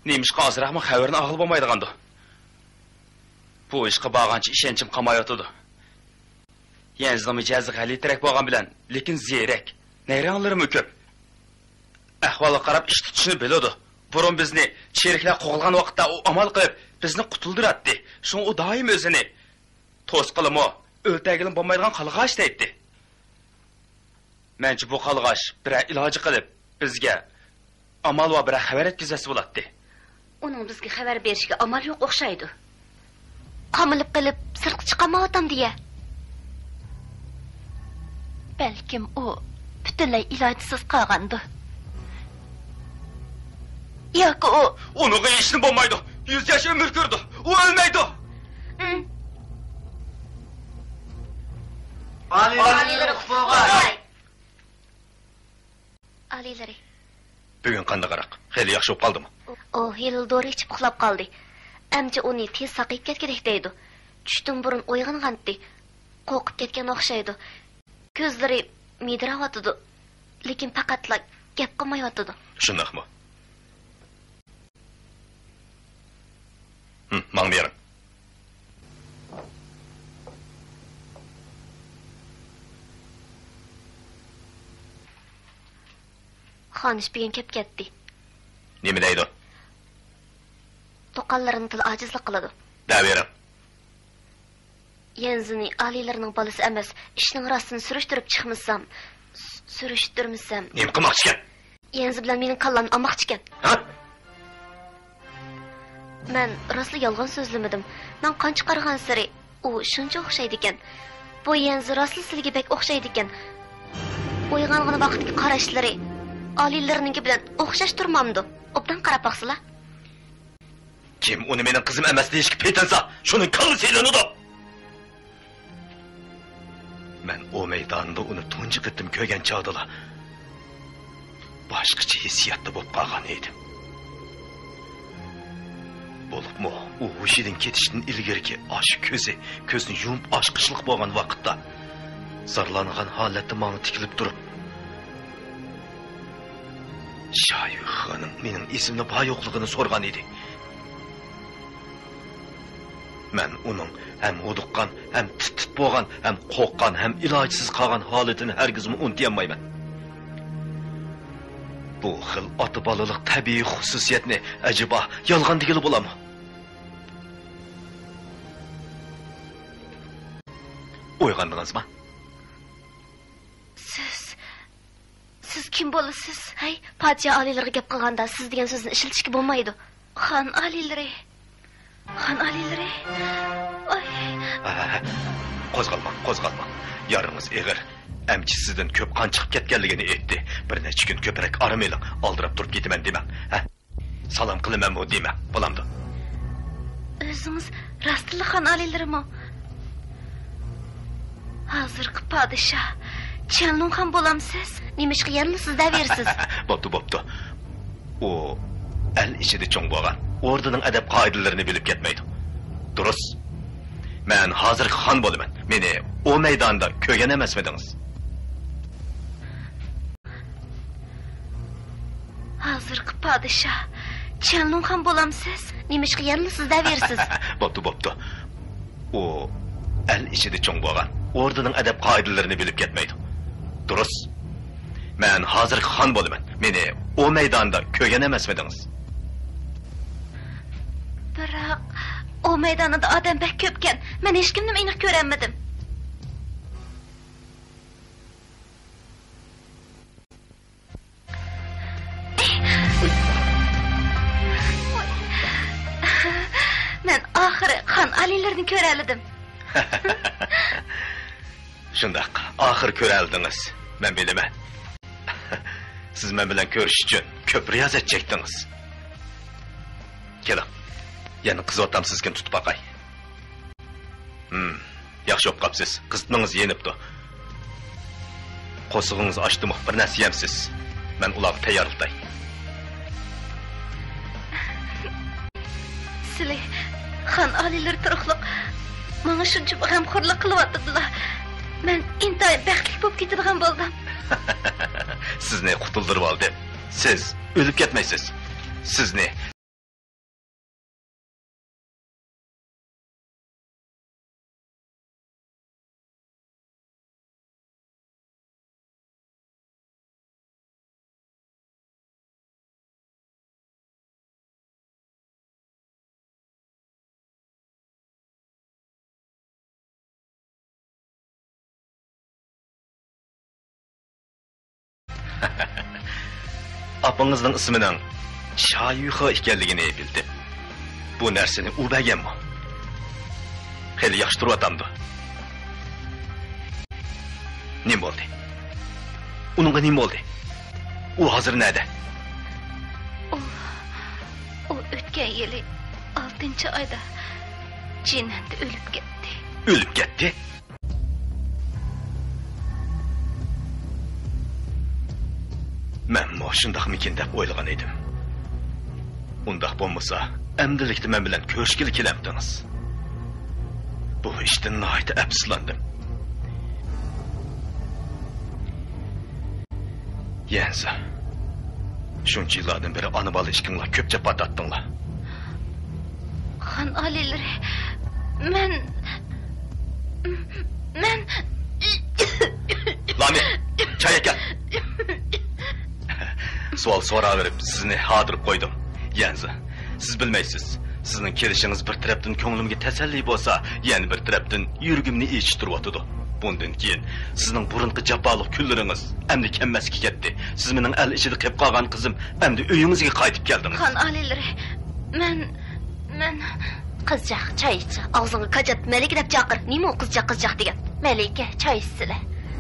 نېمىشقا ئازراقمۇ خەۋىرىنى ئالغىلى بولمايدىغاندۇ؟ بۇ ئىشقا بارغانچە ئىشەنچىم قالمايۋاتىدۇ. يەنزىنىڭ مىجەزى غەلىتىرەك بولغان بىلەن، لېكىن زېرەك، نەيرەڭلىرىمۇ كۆپ. ئەھۋالغا قاراپ ئىش تۇتۇشنى بىلىدۇ. بۇرۇن بىزنى چېرىكلەر قوغلىغان ۋاقىتتا ئۇ ئامال قىلىپ بىزنى قۇتۇلدۇراتتى. شۇڭا ئۇ دائىم ئۆزىنى توسقىلىمۇ، ئۆلتەرگىلىمۇ بولمايدىغان قالغاچ دەيتتى. مەنچە بۇ قالغاچ بىرەر ئىلاجى قىلىپ، بىزگە ئامال بار بىرەر خەۋەر يەتكۈزەتسە بولاتتى. ئۇنىڭ بىزگە خەۋەر بېرىشىگە ئامال يوق ئوخشايدۇ. قامىلىپ قېلىپ، سىرتقا چىقالمايۋاتامدۇ يە؟ بەلكىم ئۇ پۈتۈنلەي ئىلاجسىز قالغاندۇ. ياكى ئۇ. ئۇنىڭغا ھېچنېمە بولمايدۇ. يۈز ياش ئۆمۈر كۆرىدۇ. ئۇ ئۆلمەيدۇ. ئالىيلىرى قۇتلۇق بولغاي. ئالىيلىرى. بۈگۈن قانداقراق؟ خېلى ياخشى بولۇپ قالدىمۇ؟ ئۇ ھېلىلا دورا ئىچىپ ئۇخلاپ قالدى. ئەمچە ئۇنى تېز ساقىيىپ كەتكۈدەك دەيدۇ. چۈشتىن بۇرۇن ئويغانغانتى. قورقۇپ كەتكەن ئوخشايدۇ. كۆزلىرى مىدىراۋاتىدۇ. لېكىن پەقەتلا گەپ قىلمايۋاتىدۇ. شۇنداقمۇ؟ ھىم، ماڭا بېرىڭ. خانىش بۈگۈن كەپ كەتتى. نېمە دەيدۇ؟ تۇغقانلىرىنىڭ تىلى ئاجىزلىق قىلىدۇ. دەۋېرىڭ. يەنزىنى ئالىيلىرىنىڭ بالىسى ئەمەس، ئىشنىڭ راستىنى سۈرۈشتۈرۈپ چىقمىسام، س-، سۈرۈشتۈرمىسەم. نېمە قىلماقچىكەن؟ يەنزى بىلەن مېنىڭ كاللامنى ئالماقچىكەن. ھە؟ مەن راستلا يالغان سۆزلىمىدىم. مەن قان چىقارغانسېرى ئۇ شۇنچە ئوخشايدىكەن. بۇ يەنزى راستلا سىلىگە بەك ئوخشايدىكەن. ئويغانغان ۋاقىتتىكى قاراشلىرى ئالىيلىرىنىڭكى بىلەن ئوخشاش تۇرمامدۇ؟ ئوبدان قاراپ باقسىلا. كىم ئۇنى مېنىڭ قىزىم ئەمەس دېيىشكە پېتىنسا، شۇنىڭ كاللىسى ئېلىنىدۇ. مەن ئۇ مەيداندا ئۇنى تۇنجى قېتىم كۆرگەن چاغدىلا باشقىچە ھېسسىياتتا بولۇپ قالغان ئىدىم. بولۇپمۇ ئۇ ھوشىدىن كېتىشتىن ئىلگىرىكى ئاشۇ كۆزى كۆزنى يۇمۇپ ئاچقۇچىلىق بولغان ۋاقىتتا زارلانغان ھالەتتە ماڭا تىكىلىپ تۇرۇپ، شايۈخېنىڭ مېنىڭ ئېسىمدە بار يوقلۇقىنى سورىغان ئىدى. مەن ئۇنىڭ ھەم ھودۇققان، ھەم تىت-تىت بولغان، ھەم قورققان، ھەم ئىلاجسىز قالغان ھالىتىنى ھەرگىزمۇ ئۇنتۇيالمايمەن. بۇ خىل ئاتا-بالىلىق تەبىئىي خۇسۇسىيەتنى ئەجەبا يالغان دېگىلى بولامۇ؟ ئويغاندىڭىزمۇ؟ سىز، سىز كىم بولىسىز؟ ھەي، پادىشاھ ئالىيلىرىغا گەپ قىلغاندا سىز دېگەن سۆزنى ئىشلىتىشكە بولمايدۇ. خان ئالىيلىرى. خان ئالىيلىرى. ئاي. ھە، ھە، ھە. قوزغالماڭ، قوزغالماڭ. يارىڭىز ئېغىر. ئەمچە سىزدىن كۆپ قان چىقىپ كەتكەنلىكىنى ئېيتتى. بىر نەچچە كۈن كۆپرەك ئارام ئېلىڭ. ئالدىراپ تۇرۇپ كېتىمەن دېمەڭ. ھە؟ سالام قىلىمەنمۇ دېمەڭ، بولامدۇ؟ ئۆزىڭىز راستتىنلا خان ئالىيلىرىمۇ؟ ھازىرقى پادىشاھ چيەنلۇڭخان بولامسىز؟ نېمىشقا يەنىلا سىز دەۋېرىسىز؟ بوپتۇ، بوپتۇ. ئۇ ئەل ئىچىدە چوڭ بولغان، ئوردىنىڭ ئەدەپ-قائىدىلىرىنى بىلىپ كەتمەيدۇ. دۇرۇس. مەن ھازىرقى خان بولىمەن. مېنى ئۇ مەيداندا كۆرگەن ئەمەسمىدىڭىز؟ ھازىرقى پادىشاھ چيەنلۇڭخان بولامسىز؟ نېمىشقا يەنىلا سىز دەۋېرىسىز؟ بوپتۇ، بوپتۇ. ئۇ ئەل ئىچىدە چوڭ بولغان، ئوردىنىڭ ئەدەپ-قائىدىلىرىنى بىلىپ كەتمەيدۇ. دۇرۇس. مەن ھازىرقى خان بولىمەن. مېنى ئۇ مەيداندا كۆرگەن ئەمەسمىدىڭىز؟ بىراق، ئۇ مەيدانىدا ئادەم بەك كۆپكەن. مەن ھېچكىمنىمۇ ئېنىق كۆرەلمىدىم. مەن ئاخىرى خان ئالىيلىرىنى كۆرەلىدىم. شۇنداق، ئاخىرى كۆرەلىدىڭىز. مەن بىلىمەن. سىز مەن بىلەن كۆرۈشۈش ئۈچۈن كۆپ رىيازەت چەكتىڭىز. كېلىڭ، يەنە قىزىۋاتامسىزكىن، تۇتۇپ باقاي. ھىم، ياخشى بوپ قاپسىز. قىزىتمىڭىز يېنىپتۇ. قورسىقىڭىز ئاچتىمۇ، بىر نەرسە يەمسىز؟ مەن ئۇلارغا تەييارلىتاي. سىلى، خان ئالىيلىرى تۇرۇقلۇق ماڭا شۇنچە غەمخورلۇق قىلىۋاتىدىلا، مەن ئىنتايىن بەختلىك بولۇپ كېتىدىغان بولدۇم. سىزنى قۇتۇلدۇرۇۋالدىم. سىز ئۆلۈپ كەتمەيسىز. سىزنى ئاپىڭىزنىڭ ئىسمىنىڭ شايۈخې ئىكەنلىكىنى بىلدىم. بۇ نەرسىنى ئۇ بەرگەنمۇ؟ خېلى ياخشى تۇرۇۋاتامدۇ؟ نېمە بولدى؟ ئۇنىڭغا نېمە بولدى؟ ئۇ ھازىر نەدە؟ ئۇ، ئۆتكەن يىلى ئالتىنچى ئايدا جىنەندە ئۆلۈپ كەتتى. ئۆلۈپ كەتتى؟ مەنمۇ شۇنداقمىكىن دەپ ئويلىغان ئىدىم. ئۇنداق بولمىسا، ئەمدىلىكتە مەن بىلەن كۆرۈشكىلى كېلەمتىڭىز؟ بۇ ئىشتىن ناھايىتى ئەپسۇسلاندىم. يەنزا، شۇنچە يىللاردىن بېرى ئانا-بالا ئىككىڭلار كۆپ جاپا تارتتىڭلار. خان ئالىيلىرى، مەن، مەن. لامىيە، چاي ئەكەل. سوئال سوراۋېرىپ سىزنى ھاردۇرۇپ قويدۇم. يەنزا، سىز بىلمەيسىز، سىزنىڭ كېلىشىڭىز بىر تەرەپتىن كۆڭلۈمگە تەسەللى بولسا، يەنە بىر تەرەپتىن يۈرىكىمنى ئېچىشتۇرۇۋاتىدۇ. بۇندىن كېيىن سىزنىڭ بۇرۇنقى جاپالىق كۈنلىرىڭىز ئەمدى كەلمەسكە كەتتى. سىز مېنىڭ ئەل ئىچىدە قېلىپ قالغان قىزىم، ئەمدى ئۆيىڭىزگە قايتىپ كەلدىڭىز. خان ئالىيلىرى، مەن، مەن. قىزچاق، چاي ئىچ. ئاغزىڭغا كاجات، مەلىكە دەپ چاقىر. نېمە ئۇ قىزچاق، قىزچاق دېگەن؟ مەلىكە، چاي ئىچسىلە.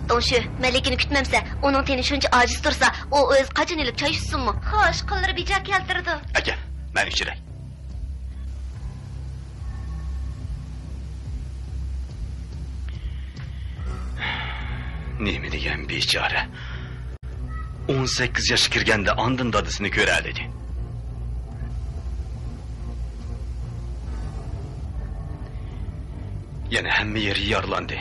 دۇڭشۈ، مەلىكىنى كۈتمەمسە، ئۇنىڭ تېنى شۇنچە ئاجىز تۇرسا، ئۇ ئۆزى قاچان ئۆلۈپ چاي ئىچسۇنمۇ؟ خوش، قىللىرى بىجا كەلتۈرىدۇ. ئەكەل، مەن ئىچىرەي. نېمە دېگەن بىچارە. ئون سەككىز ياشقا كىرگەندە ئاندىن دادىسىنى كۆرەلىدى. يەنە ھەممە يېرى يارىلاندى.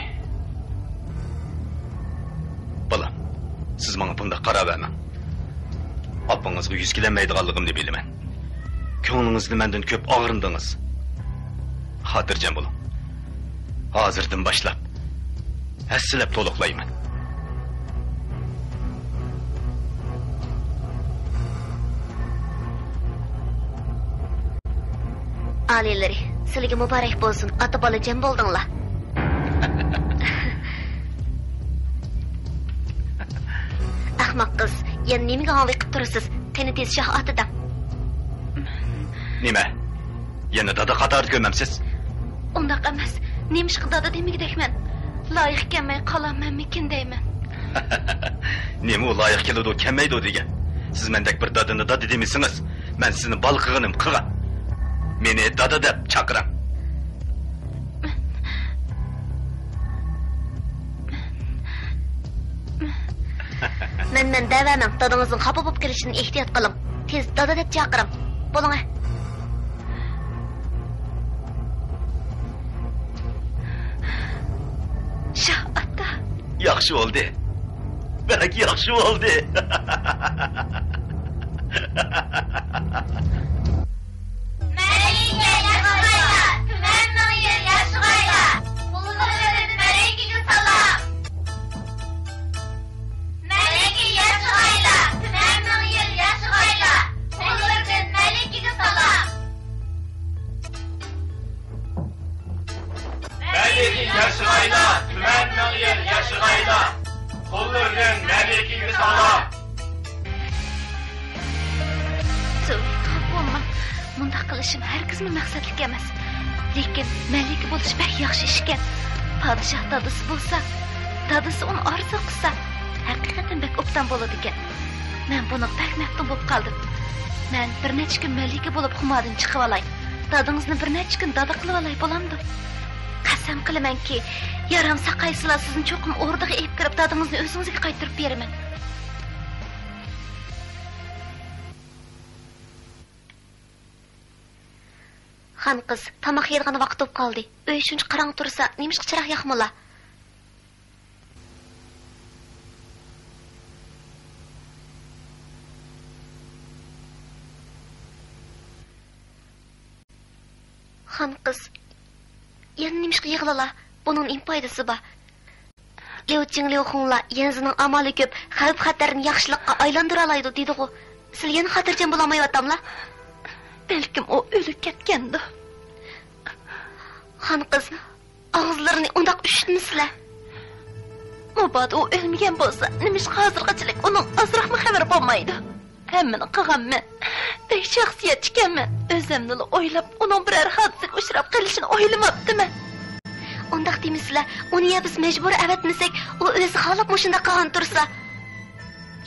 بالام، سىز ماڭا بۇنداق قاراۋەرمەڭ. ئاپىڭىزغا يۈز كېلەلمەيدىغانلىقىمنى بىلىمەن. كۆڭلىڭىزنى مەندىن كۆپ ئاغرىندىڭىز. خاتىرجەم بولۇڭ. ھازىردىن باشلاپ ھەسسىلەپ تولۇقلايمەن. ئالىيلىرى، سىلىگە مۇبارەك بولسۇن، ئاتا-بالا جەم بولدۇڭلار. ئەخمەق قىز، يەنە نېمىگە ھاڭۋېقىپ تۇرىسىز؟ قېنى تېز شاھ ئات دەڭ. نېمە؟ يەنە دادا قاتارىدا كۆرمەمسىز؟ ئۇنداق ئەمەس. نېمىشقا دادا دېمىگۈدەكمەن؟ لايىق كەلمەي قالامەنمىكىن دەيمەن. نېمە ئۇ لايىق كېلىدۇ، كەلمەيدۇ دېگەن؟ سىز مەندەك بىر دادىنى دادا دېمىسىڭىز، مەن سىزنى بالا قىلغىنىم قىلغان. مېنى دادا دەپ چاقىرىڭ. مەن، مەن دەۋەرمەڭ، دادىڭىزنىڭ خاپا بولۇپ قېلىشىدىن ئېھتىيات قىلىڭ. تېز دادا دەپ چاقىرىڭ. بولۇڭ ھە. شاھ ئاتا. ياخشى بولدى. بەك ياخشى بولدى. مەلىكە ياشىغايلا، تۈمەن مىڭ يىل ياشىغايلا. قۇللىرىدىن مەلىكىگە سالام. مەلىكە ياشىغايلا، تۈمەن مىڭ يىل ياشىغايلا. قۇللىرىدىن مەلىكىگە سالام. مەلىكە ياشىغايلا، تۈمەن مىڭ يىل ياشىغايلا. قۇللىرىدىن مەلىكىگە سالام. سۆيۈپ بولماڭ. مۇنداق قىلىشىم ھەرگىزمۇ مەقسەتلىك ئەمەس. لېكىن مەلىكە بولۇش بەك ياخشى ئىشكەن. پادىشاھ دادىسى بولسا، دادىسى ئۇنى ئارزۇ قىلسا، ھەقىقەتەن بەك ئوبدان بولىدىكەن. مەن بۇنىڭغا بەك مەپتۇن بولۇپ قالدىم. مەن بىر نەچچە كۈن مەلىكە بولۇپ خۇماردىن چىقىۋالاي. دادىڭىزنى بىر نەچچە كۈن دادا قىلىۋالاي، بولامدۇ؟ قەسەم قىلىمەنكى، يارام ساقايسىلا، سىزنى چوقۇم ئوردىغا ئېلىپ كىرىپ، دادىڭىزنى ئۆزىڭىزگە قايتۇرۇپ بېرىمەن. خان قىز، تاماق يەيدىغان ۋاقىت بولۇپ قالدى. ئۆي شۇنچە قاراڭغۇ تۇرسا، نېمىشقا چىراغ ياقمىلا؟ خان قىز، يەنە نېمىشقا يىغلالا؟ بۇنىڭ نېمە پايدىسى بار؟ ليۇ چىڭ، ليۇ خۇڭلار يەنزىنىڭ ئامالى كۆپ، خەۋپ-خەتەرنى ياخشىلىققا ئايلاندۇرالايدۇ دېدىغۇ. سىلەر يەنە خاتىرجەم بولالمايۋاتاملا؟ بەلكىم ئۇ ئۆلۈپ كەتكەندۇ؟ خان قىز، ئاغزىلىرىنى ئۇنداق ئۈششۈتمىسىلە. مۇبادا ئۇ ئۆلمىگەن بولسا، نېمىشقا ھازىرغىچىلىك ئۇنىڭ ئازراقمۇ خەۋىرى بولمايدۇ؟ ھەممىنى قىلغانمەن. بەك شەخسىيەتچىكەنمەن. ئۆزۈمنىلا ئويلاپ، ئۇنىڭ بىرەر ھادىسىگە ئۇچراپ قېلىشىنى ئويلىماپتىمەن. ئۇنداق دېمىسىلە، ئۇنى يا بىز مەجبۇرىي ئەۋەتمىسەك، ئۇ ئۆزى خالاپ مۇشۇنداق قىلغان تۇرسا.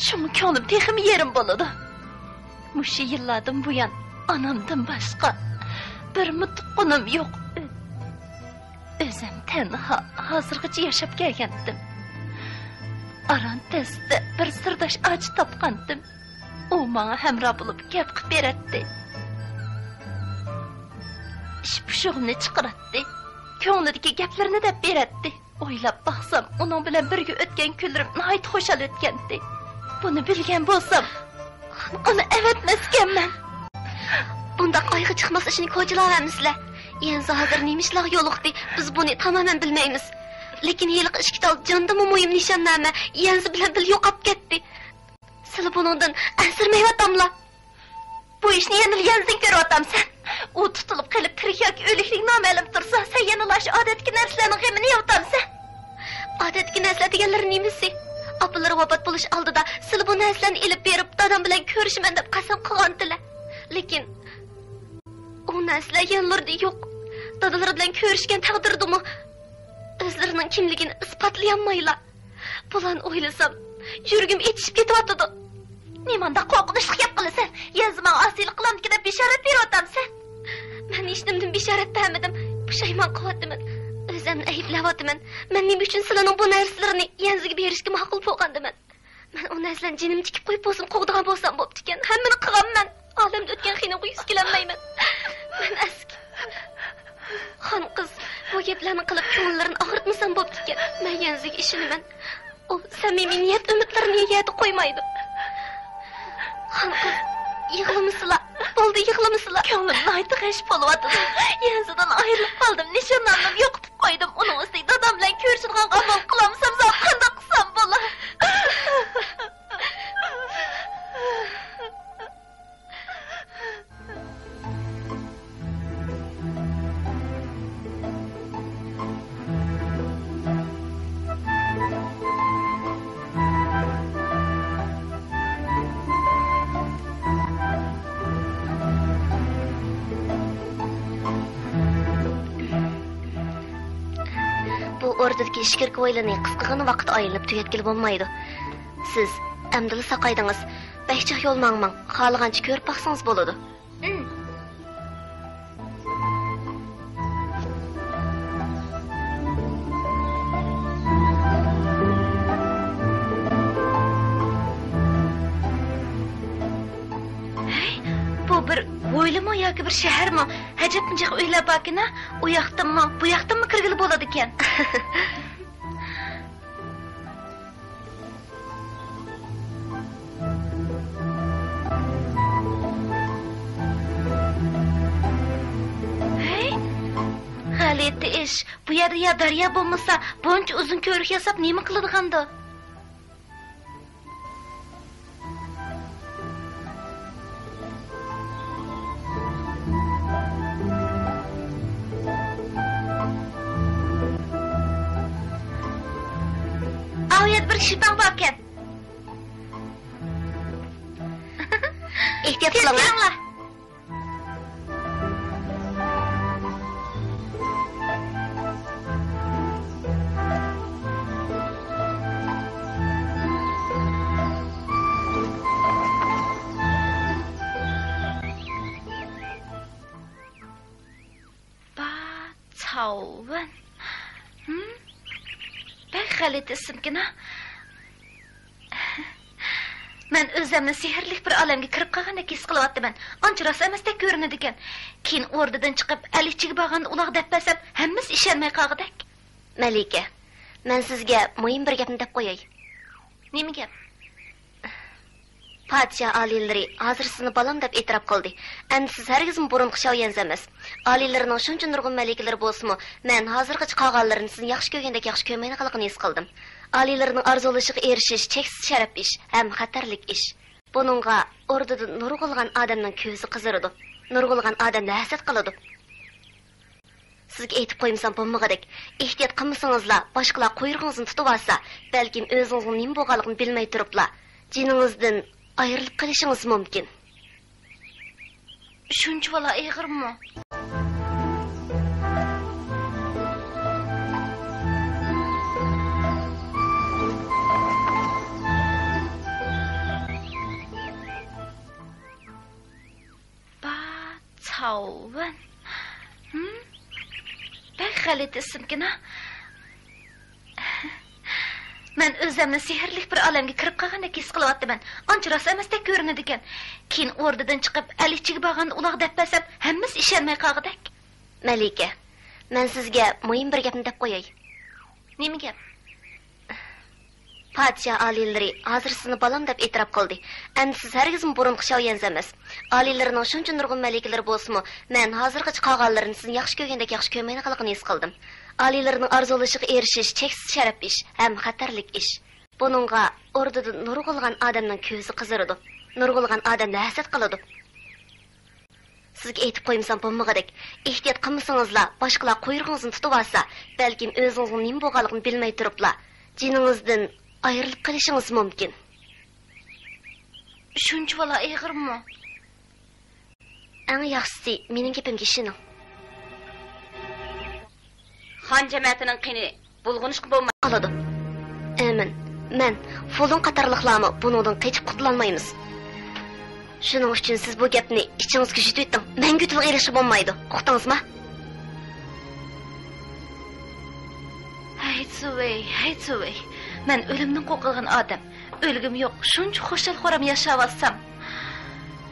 شۇڭا كۆڭلۈم تېخىمۇ يېرىم بولىدۇ. مۇشۇ يىللاردىن بۇيان ئانامدىن باشقا بىرمۇ تۇغقىنىم يوق. ئۆزۈم تەنھا ھازىرغىچە ياشاپ كەلگەنتىم. ئاران تەستە بىر سىرداش ئاچا تاپقانتىم. ئۇ ماڭا ھەمراھ بولۇپ گەپ قىلىپ بېرەتتى. ئىش پۇشۇغۇمنى چىقىراتتى. كۆڭلىدىكى گەپلىرىنى دەپ بېرەتتى. ئويلاپ باقسام، ئۇنىڭ بىلەن بىرگە ئۆتكەن كۈنلىرىم ناھايىتى خۇشال ئۆتكەنتى. بۇنى بىلگەن بولسام، ئۇنى ئەۋەتمەسكەنمەن. بۇنداق ئايىغى چىقماس ئىشنى كوچىلاۋەرمىسىلە. يەنزى ھازىر نېمە ئىشلارغا يولۇقتى، بىز بۇنى تامامەن بىلمەيمىز. لېكىن ھېلىقى ئىككى تال جاندىنمۇ مۇھىم نىشاننامە يەنزى بىلەن بىللە يوقاپ كەتتى. سىلى بۇنىڭدىن ئەنسىرىمەيۋاتاملا؟ بۇ ئىشنى يەنىلا يەنزىڭ كۆرۈۋاتامسەن؟ ئۇ تۇتۇلۇپ قېلىپ، تىرىك ياكى ئۆلۈكلۈكى نامەلۇم تۇرسا، سەن يەنىلا ئاشۇ ئادەتتىكى نەرسىلەرنىڭ غېمىنى يەۋاتامسەن؟ ئادەتتىكى نەرسىلەر دېگەنلىرى نېمىسى؟ ئاپىلىرى ۋاپات بولۇش ئالدىدا سىلى بۇ نەرسىلەرنى ئېلىپ بېرىپ، دادام بىلەن كۆرۈشىمەن دەپ قەسەم قىلغانتىلە. لېكىن ئۇ نەرسىلەر يەنىلىرىدە يوق. دادىلىرى بىلەن كۆرۈشكەن تەقدىردىمۇ ئۆزلىرىنىڭ كىملىكىنى ئىسپاتلىيالمايلا. بۇلارنى ئويلىسام، يۈرىكىم ئېچىشىپ كېتىۋاتىدۇ. نېمانداق قورقۇنچلۇق گەپ قىلىسەن؟ يەنزى ماڭا ئاسىيلىق قىلامدىكىن دەپ بېشارەت بېرىۋاتامسەن؟ مەن ھېچنېمىدىن بېشارەت بەرمىدىم. پۇشايمان قىلىۋاتىمەن. ئۆزۈمنى ئەيىبلەۋاتىمەن. مەن نېمە ئۈچۈن سىلىنىڭ بۇ نەرسىلىرىنى يەنزىگە بېرىشكە ماقۇل بولغاندىمەن؟ مەن ئۇ نەرسىلەرنى جېنىمنى تىكىپ قويۇپ بولسىمۇ قوغدىغان بولسام بوپتىكەن. ھەممىنى قىلغانمەن. ئالەمدە ئۆتكەن خېنىڭغا يۈز كېلەلمەيمەن. مەن ئەسكى. خان قىز، بۇ گەپلەرنى قىلىپ كۆڭۈللىرىنى ئاغرىتمىسام بوپتىكەن. مەن يەنزىگە ئىشىنىمەن. ئۇ سەمىمىي نىيەت ئۈمىدلىرىنى يەردە قويمايدۇ. خان قىز، يىغلىمىسىلا. بولدى، يىغلىمىسىلا. كۆڭلۈم ناھايىتى غەش بولۇۋاتىدۇ. يەنزىدىن ئايرىلىپ قالدىم. نىشاننامىمنى يوقىتىپ قويدۇم. ئۇنىڭ ئۈستىگە دادام بىلەن كۆرۈشىدىغان ئامال قىلالمىسام زادى قانداق قىلسام بولا؟ بۇ ئوردىدىكى ئىچكىرى كويلىنى قىسقىغىنە ۋاقىتتا ئايلىنىپ تۈگەتكىلى بولمايدۇ. سىز ئەمدىلا ساقايدىڭىز. بەك جىق يول ماڭماڭ. خالىغانچە كۆرۈپ باقسىڭىز بولىدۇ. ھەي، بۇ بىر ھويلىمۇ ياكى بىر شەھەرمۇ؟ ئەجەب جىق ئۆيلەر باركىنا، ئۇ ياقتىنمۇ، بۇ ياقتىنمۇ كىرگىلى بولىدىكەن. ھەي، غەلىتە ئىش. بۇ يەردە يا دەريا بولمىسا، بۇنچە ئۇزۇن كۆۋرۈك ياساپ نېمە قىلىدىغاندۇ؟ ئاۋۇ يەردە بىر شىپاڭ باركەن. ئېھتىيات قىلىڭلار. با چاۋۋىن. ھىم؟ بەك غەلىتە ئىسىمكىنا. مەن ئۆزۈمنى سېھىرلىك بىر ئالەمگە كىرىپ قالغاندەك ھېس قىلىۋاتىمەن. ئانچە راست ئەمەستەك كۆرۈنىدىكەن. كېيىن ئوردىدىن چىقىپ، ئەل ئىچىگە بارغاندا ئۇلارغا دەپ بەرسەم، ھەممىسى ئىشەنمەي قالغۇدەك. مەلىكە، مەن سىزگە مۇھىم بىر گەپنى دەپ قوياي. نېمە گەپ؟ پادىشاھ ئالىيلىرى ھازىر سىزنى بالام دەپ ئېتىراپ قىلدى. ئەمدى سىز ھەرگىزمۇ بۇرۇنقى شياۋيەنزى ئەمەس. ئالىيلىرىنىڭ شۇنچە نۇرغۇن مەلىكىلىرى بولسىمۇ، مەن ھازىرغىچە قالغانلىرىنى سىزنى ياخشى كۆرگەندەك ياخشى كۆرمەيدىغانلىقىنى ھېس قىلدىم. ئالىيلىرىنىڭ ئارزۇلىشىغا ئېرىشىش چەكسىز شەرەپ ئىش ھەم خەتەرلىك ئىش. بۇنىڭغا ئوردىدا نۇرغۇنلىغان ئادەمنىڭ كۆزى قىزىرىدۇ، نۇرغۇنلىغان ئادەملەر ھەسەت قىلىدۇ. سىزگە ئېيتىپ قويمىسام بولمىغۇدەك، ئېھتىيات قىلمىسىڭىزلا، باشقىلار قۇيرۇقىڭىزنى تۇتۇۋالسا، بەلكىم ئۆزىڭىزنىڭ نېمە بولغانلىقىنى بىلمەي تۇرۇپلا، جېنىڭىزدىن ئايرىلىپ قېلىشىڭىز مۇمكىن. شۇنچىۋالا ئېغىرمۇ؟ با ئاۋۋەن. ھىم؟ بەك غەلىتە ئىسىمكىنا. مەن ئۆزۈمنى سېھىرلىك بىر ئالەمگە كىرىپ قالغاندەك ھېس قىلىۋاتىمەن. ئانچە راست ئەمەستەك كۆرۈنىدىكەن. كېيىن ئوردىدىن چىقىپ، ئەل ئىچىگە بارغاندا ئۇلارغا دەپ بەرسەم، ھەممىسى ئىشەنمەي قالغۇدەك. مەلىكە، مەن سىزگە مۇھىم بىر گەپنى دەپ قوياي. نېمە گەپ؟ پادىشاھ ئالىيلىرى ھازىر سىزنى بالام دەپ ئېتىراپ قىلدى. ئەمدى سىز ھەرگىزمۇ بۇرۇنقى شياۋيەنزى ئەمەس. ئالىيلىرىنىڭ شۇنچە نۇرغۇن مەلىكىلىرى بولسىمۇ، مەن ھازىرغىچە قالغانلىرىنى سىزنى ياخشى كۆرگەندەك ياخشى كۆرمەيدىغانلىقىنى ھېس قىلدىم. ئالىيلىرىنىڭ ئارزۇلىشىغا ئېرىشىش چەكسىز شەرەپ ئىش ھەم خەتەرلىك ئىش. بۇنىڭغا ئوردىدا نۇرغۇنلىغان ئادەمنىڭ كۆزى قىزىرىدۇ. نۇرغۇنلىغان ئادەملەر ھەسەت قىلىدۇ. سىزگە ئېيتىپ قويمىسام بولمىغۇدەك، ئېھتىيات قىلمىسىڭىزلا، باشقىلار قۇيرۇقىڭىزنى تۇتۇۋالسا، بەلكىم ئۆزىڭىزنىڭ نېمە بولغانلىقىنى بىلمەي تۇرۇپلا، جېنىڭىزدىن ئايرىلىپ قېلىشىڭىز مۇمكىن. شۇنچىۋالا ئېغىرمۇ؟ ئەڭ ياخشىسى، مېنىڭ گېپىمگە ئىشىنىڭ. خان جەمەتىنىڭ قېنى بۇلغىنىشقا بولمايدۇ. قالىدۇ. ئەمىن، مەن، فۇلۇن قاتارلىقلارمۇ بۇنىڭدىن قېچىپ قۇتۇلالمايمىز. شۇنىڭ ئۈچۈن سىز بۇ گەپنى ئىچىڭىزگە يۇتۇۋېتىڭ. مەڭگۈ تىلغا ئېلىشقا بولمايدۇ. ئۇقتىڭىزمۇ؟ ھەي، سۇۋېي، ھەي، سۇۋېي. مەن ئۆلۈمدىن قورقىدىغان ئادەم. ئۆلگۈم يوق، شۇنچە خۇشال-خۇرام ياشاۋاتسام.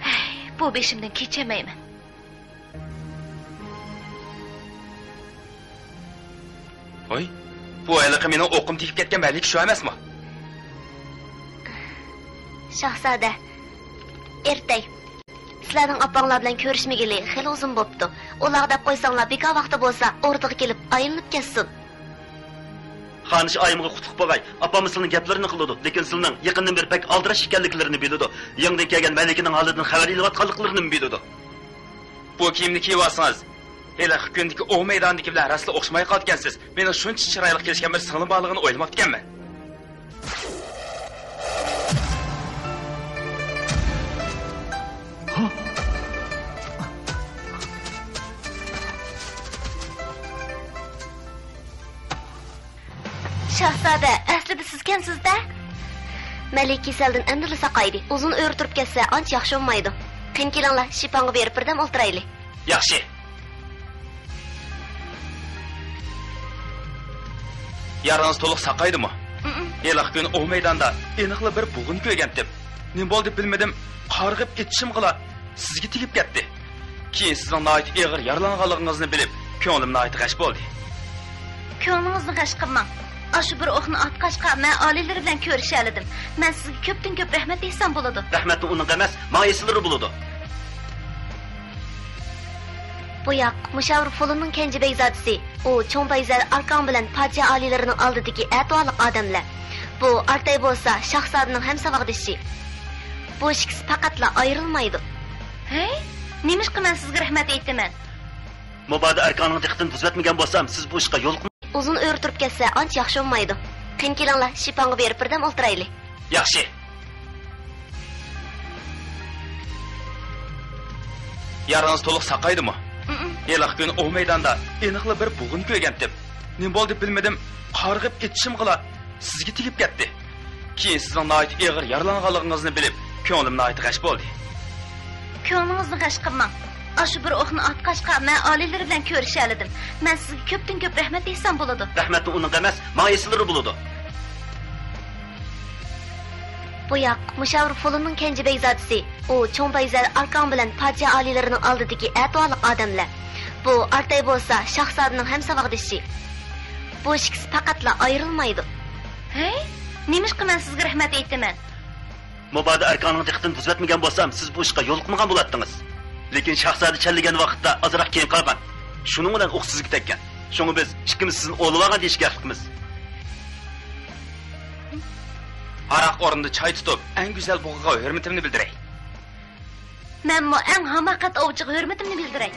ھەي، بۇ بېشىمدىن كېچەلمەيمەن. ۋاي، بۇ ھېلىقى مېنىڭ ئوقۇم تېگىپ كەتكەن مەلىكە شۇ ئەمەسمۇ؟ شاھزادە، ئېرتەي، سىلەرنىڭ ئاپاڭلار بىلەن كۆرۈشمىگىلى خېلى ئۇزۇن بوپتۇ. ئۇلارغا دەپ قويساڭلار، بىكار ۋاقتى بولسا، ئوردىغا كېلىپ ئايلىنىپ كەتسۇن. خانىش ئايىمغا قۇتلۇق بولغاي. ئاپام سىلىنىڭ گەپلىرىنى قىلىدۇ، لېكىن سىلىنىڭ يېقىندىن بېرى بەك ئالدىراش ئىكەنلىكلىرىنى بىلىدۇ. يېڭىدىن كەلگەن مەلىكىنىڭ ھالىدىن خەۋەر ئېلىۋاتقانلىقلىرىنىمۇ بىلىدۇ. بۇ كىيىمنى كىيىۋالسىڭىز، ھېلىقى كۈندىكى ئوۋ مەيدانىدىكى بىلەن راسلا ئوخشىماي قالىدىكەنسىز. مېنىڭ شۇنچە چىرايلىق كېلىشكەن بىر سىڭلىم بارلىقىنى ئويلىماپتىكەنمەن. شاھزادە، ئەسلىدە سىزكەنسىز-دە؟ مەلىكە كېسەلدىن ئەمدىلا ساقايدى. ئۇزۇن ئۆرە تۇرۇپ كەتسە، ئانچە ياخشى بولمايدۇ. قېنى كېلىڭلار، شىپاڭغا بېرىپ بىردەم ئولتۇرايلى. ياخشى. يارىڭىز تولۇق ساقايدىمۇ؟ ھېلىقى كۈنى ئوۋ مەيدانىدا ئېنىقلا بىر بۇغىنى كۆرگەنتىم. نېمە بولدى بىلمىدىم، قارغىپ ئېتىشىمغىلا سىزگە تېگىپ كەتتى. كېيىن سىزنىڭ ناھايىتى ئېغىر يارىلانغانلىقىڭىزنى بىلىپ، كۆڭلۈم ناھايىتى غەش بولدى. كۆڭلىڭىزنى غەش قىلماڭ. ئاشۇ بىر ئوقنى ئاتقاچقا، مەن ئالىيلىرى بىلەن كۆرۈشەلىدىم. مەن سىزگە كۆپتىن كۆپ رەھمەت ئېيتسام بولىدۇ. رەھمەتنى ئۇنىڭغا ئەمەس، ماڭا ئېيتسىلىرى بولىدۇ. بۇ ياق، مۇشاۋىر فۇلۇننىڭ كەنجى بەگزادىسى. ئۇ چوڭ بايزادە ئاركاڭ بىلەن پادىشاھ ئالىيلىرىنىڭ ئالدىدىكى ئەتىۋارلىق ئادەملەر. بۇ ئارتاي بولسا شاھزادىنىڭ ھەمساۋاقدىشى. بۇ ئىككىسى پەقەتلا ئايرىلمايدۇ. ھەي، نېمىشقا مەن سىزگە رەھمەت ئېيتىمەن؟ مۇبادا ئەركاننىڭ دىققىتىنى بۇزۇۋەتمىگەن بولسام، سىز بۇ ئىشقا يولۇقماڭ. ئۇزۇن ئۆرە تۇرۇپ كەتسە، ئانچە ياخشى بولمايدۇ. قېنى كېلىڭلار، شىپاڭغا بېرىپ بىردەم ئولتۇرايلى. ياخشى. يارىڭىز تولۇق ساقايدىمۇ؟ ھېلىقى كۈنى ئوۋ مەيدانىدا ئېنىقلا بىر بۇغىنى كۆرگەنتىم. نېمە بولدى بىلمىدىم، قارغىپ ئېتىشىمغىلا سىزگە تېگىپ كەتتى. كېيىن سىزنىڭ ناھايىتى ئېغىر يارىلانغانلىقىڭىزنى بىلىپ، كۆڭلۈم ناھايىتى غەش بولدى. كۆڭلىڭىزنى غەش قىلماڭ. ئاشۇ بىر ئوقنى ئاتقاچقا، مەن ئالىيلىرى بىلەن كۆرۈشەلىدىم. مەن سىزگە كۆپتىن كۆپ رەھمەت ئېيتسام بولىدۇ. رەھمەتنى ئۇنىڭغا ئەمەس، ماڭا ئېيتسىلىرى بولىدۇ. بۇ ياق، مۇشاۋىر فۇلۇننىڭ كەنجى بەگزادىسى. ئۇ چوڭ بايزادە ئاركاڭ بىلەن پادىشاھ ئالىيلىرىنىڭ ئالدىدىكى ئەتىۋارلىق ئادەملەر. بۇ ئارتاي بولسا شاھزادىنىڭ ھەمساۋاقدىشى. بۇ ئىككىسى پەقەتلا ئايرىلمايدۇ. ھەي، نېمىشقا مەن سىزگە رەھمەت ئېيتىمەن؟ مۇبادا ئەركاننىڭ دىققىتىنى بۇزۇۋەتمىگەن بولسام، سىز بۇ ئىشقا يولۇقمىغان بولاتتىڭىز. لېكىن شاھزادە چەنلىگەن ۋاقىتتا ئازراق كېيىن قالغان. شۇنىڭ بىلەن ئۇ سىزگە تەگكەن. شۇڭا بىز ئىككىمىز سىزنى ئوۋلىۋالغان دېيىشكە ھەقلىقمىز. ھاراق ئورنىدا چاي تۇتۇپ، ئەڭ گۈزەل بۇغىغا ھۆرمىتىمنى بىلدۈرەي. مەنمۇ ئەڭ ھاماقەت ئوۋچىغا ھۆرمىتىمنى بىلدۈرەي.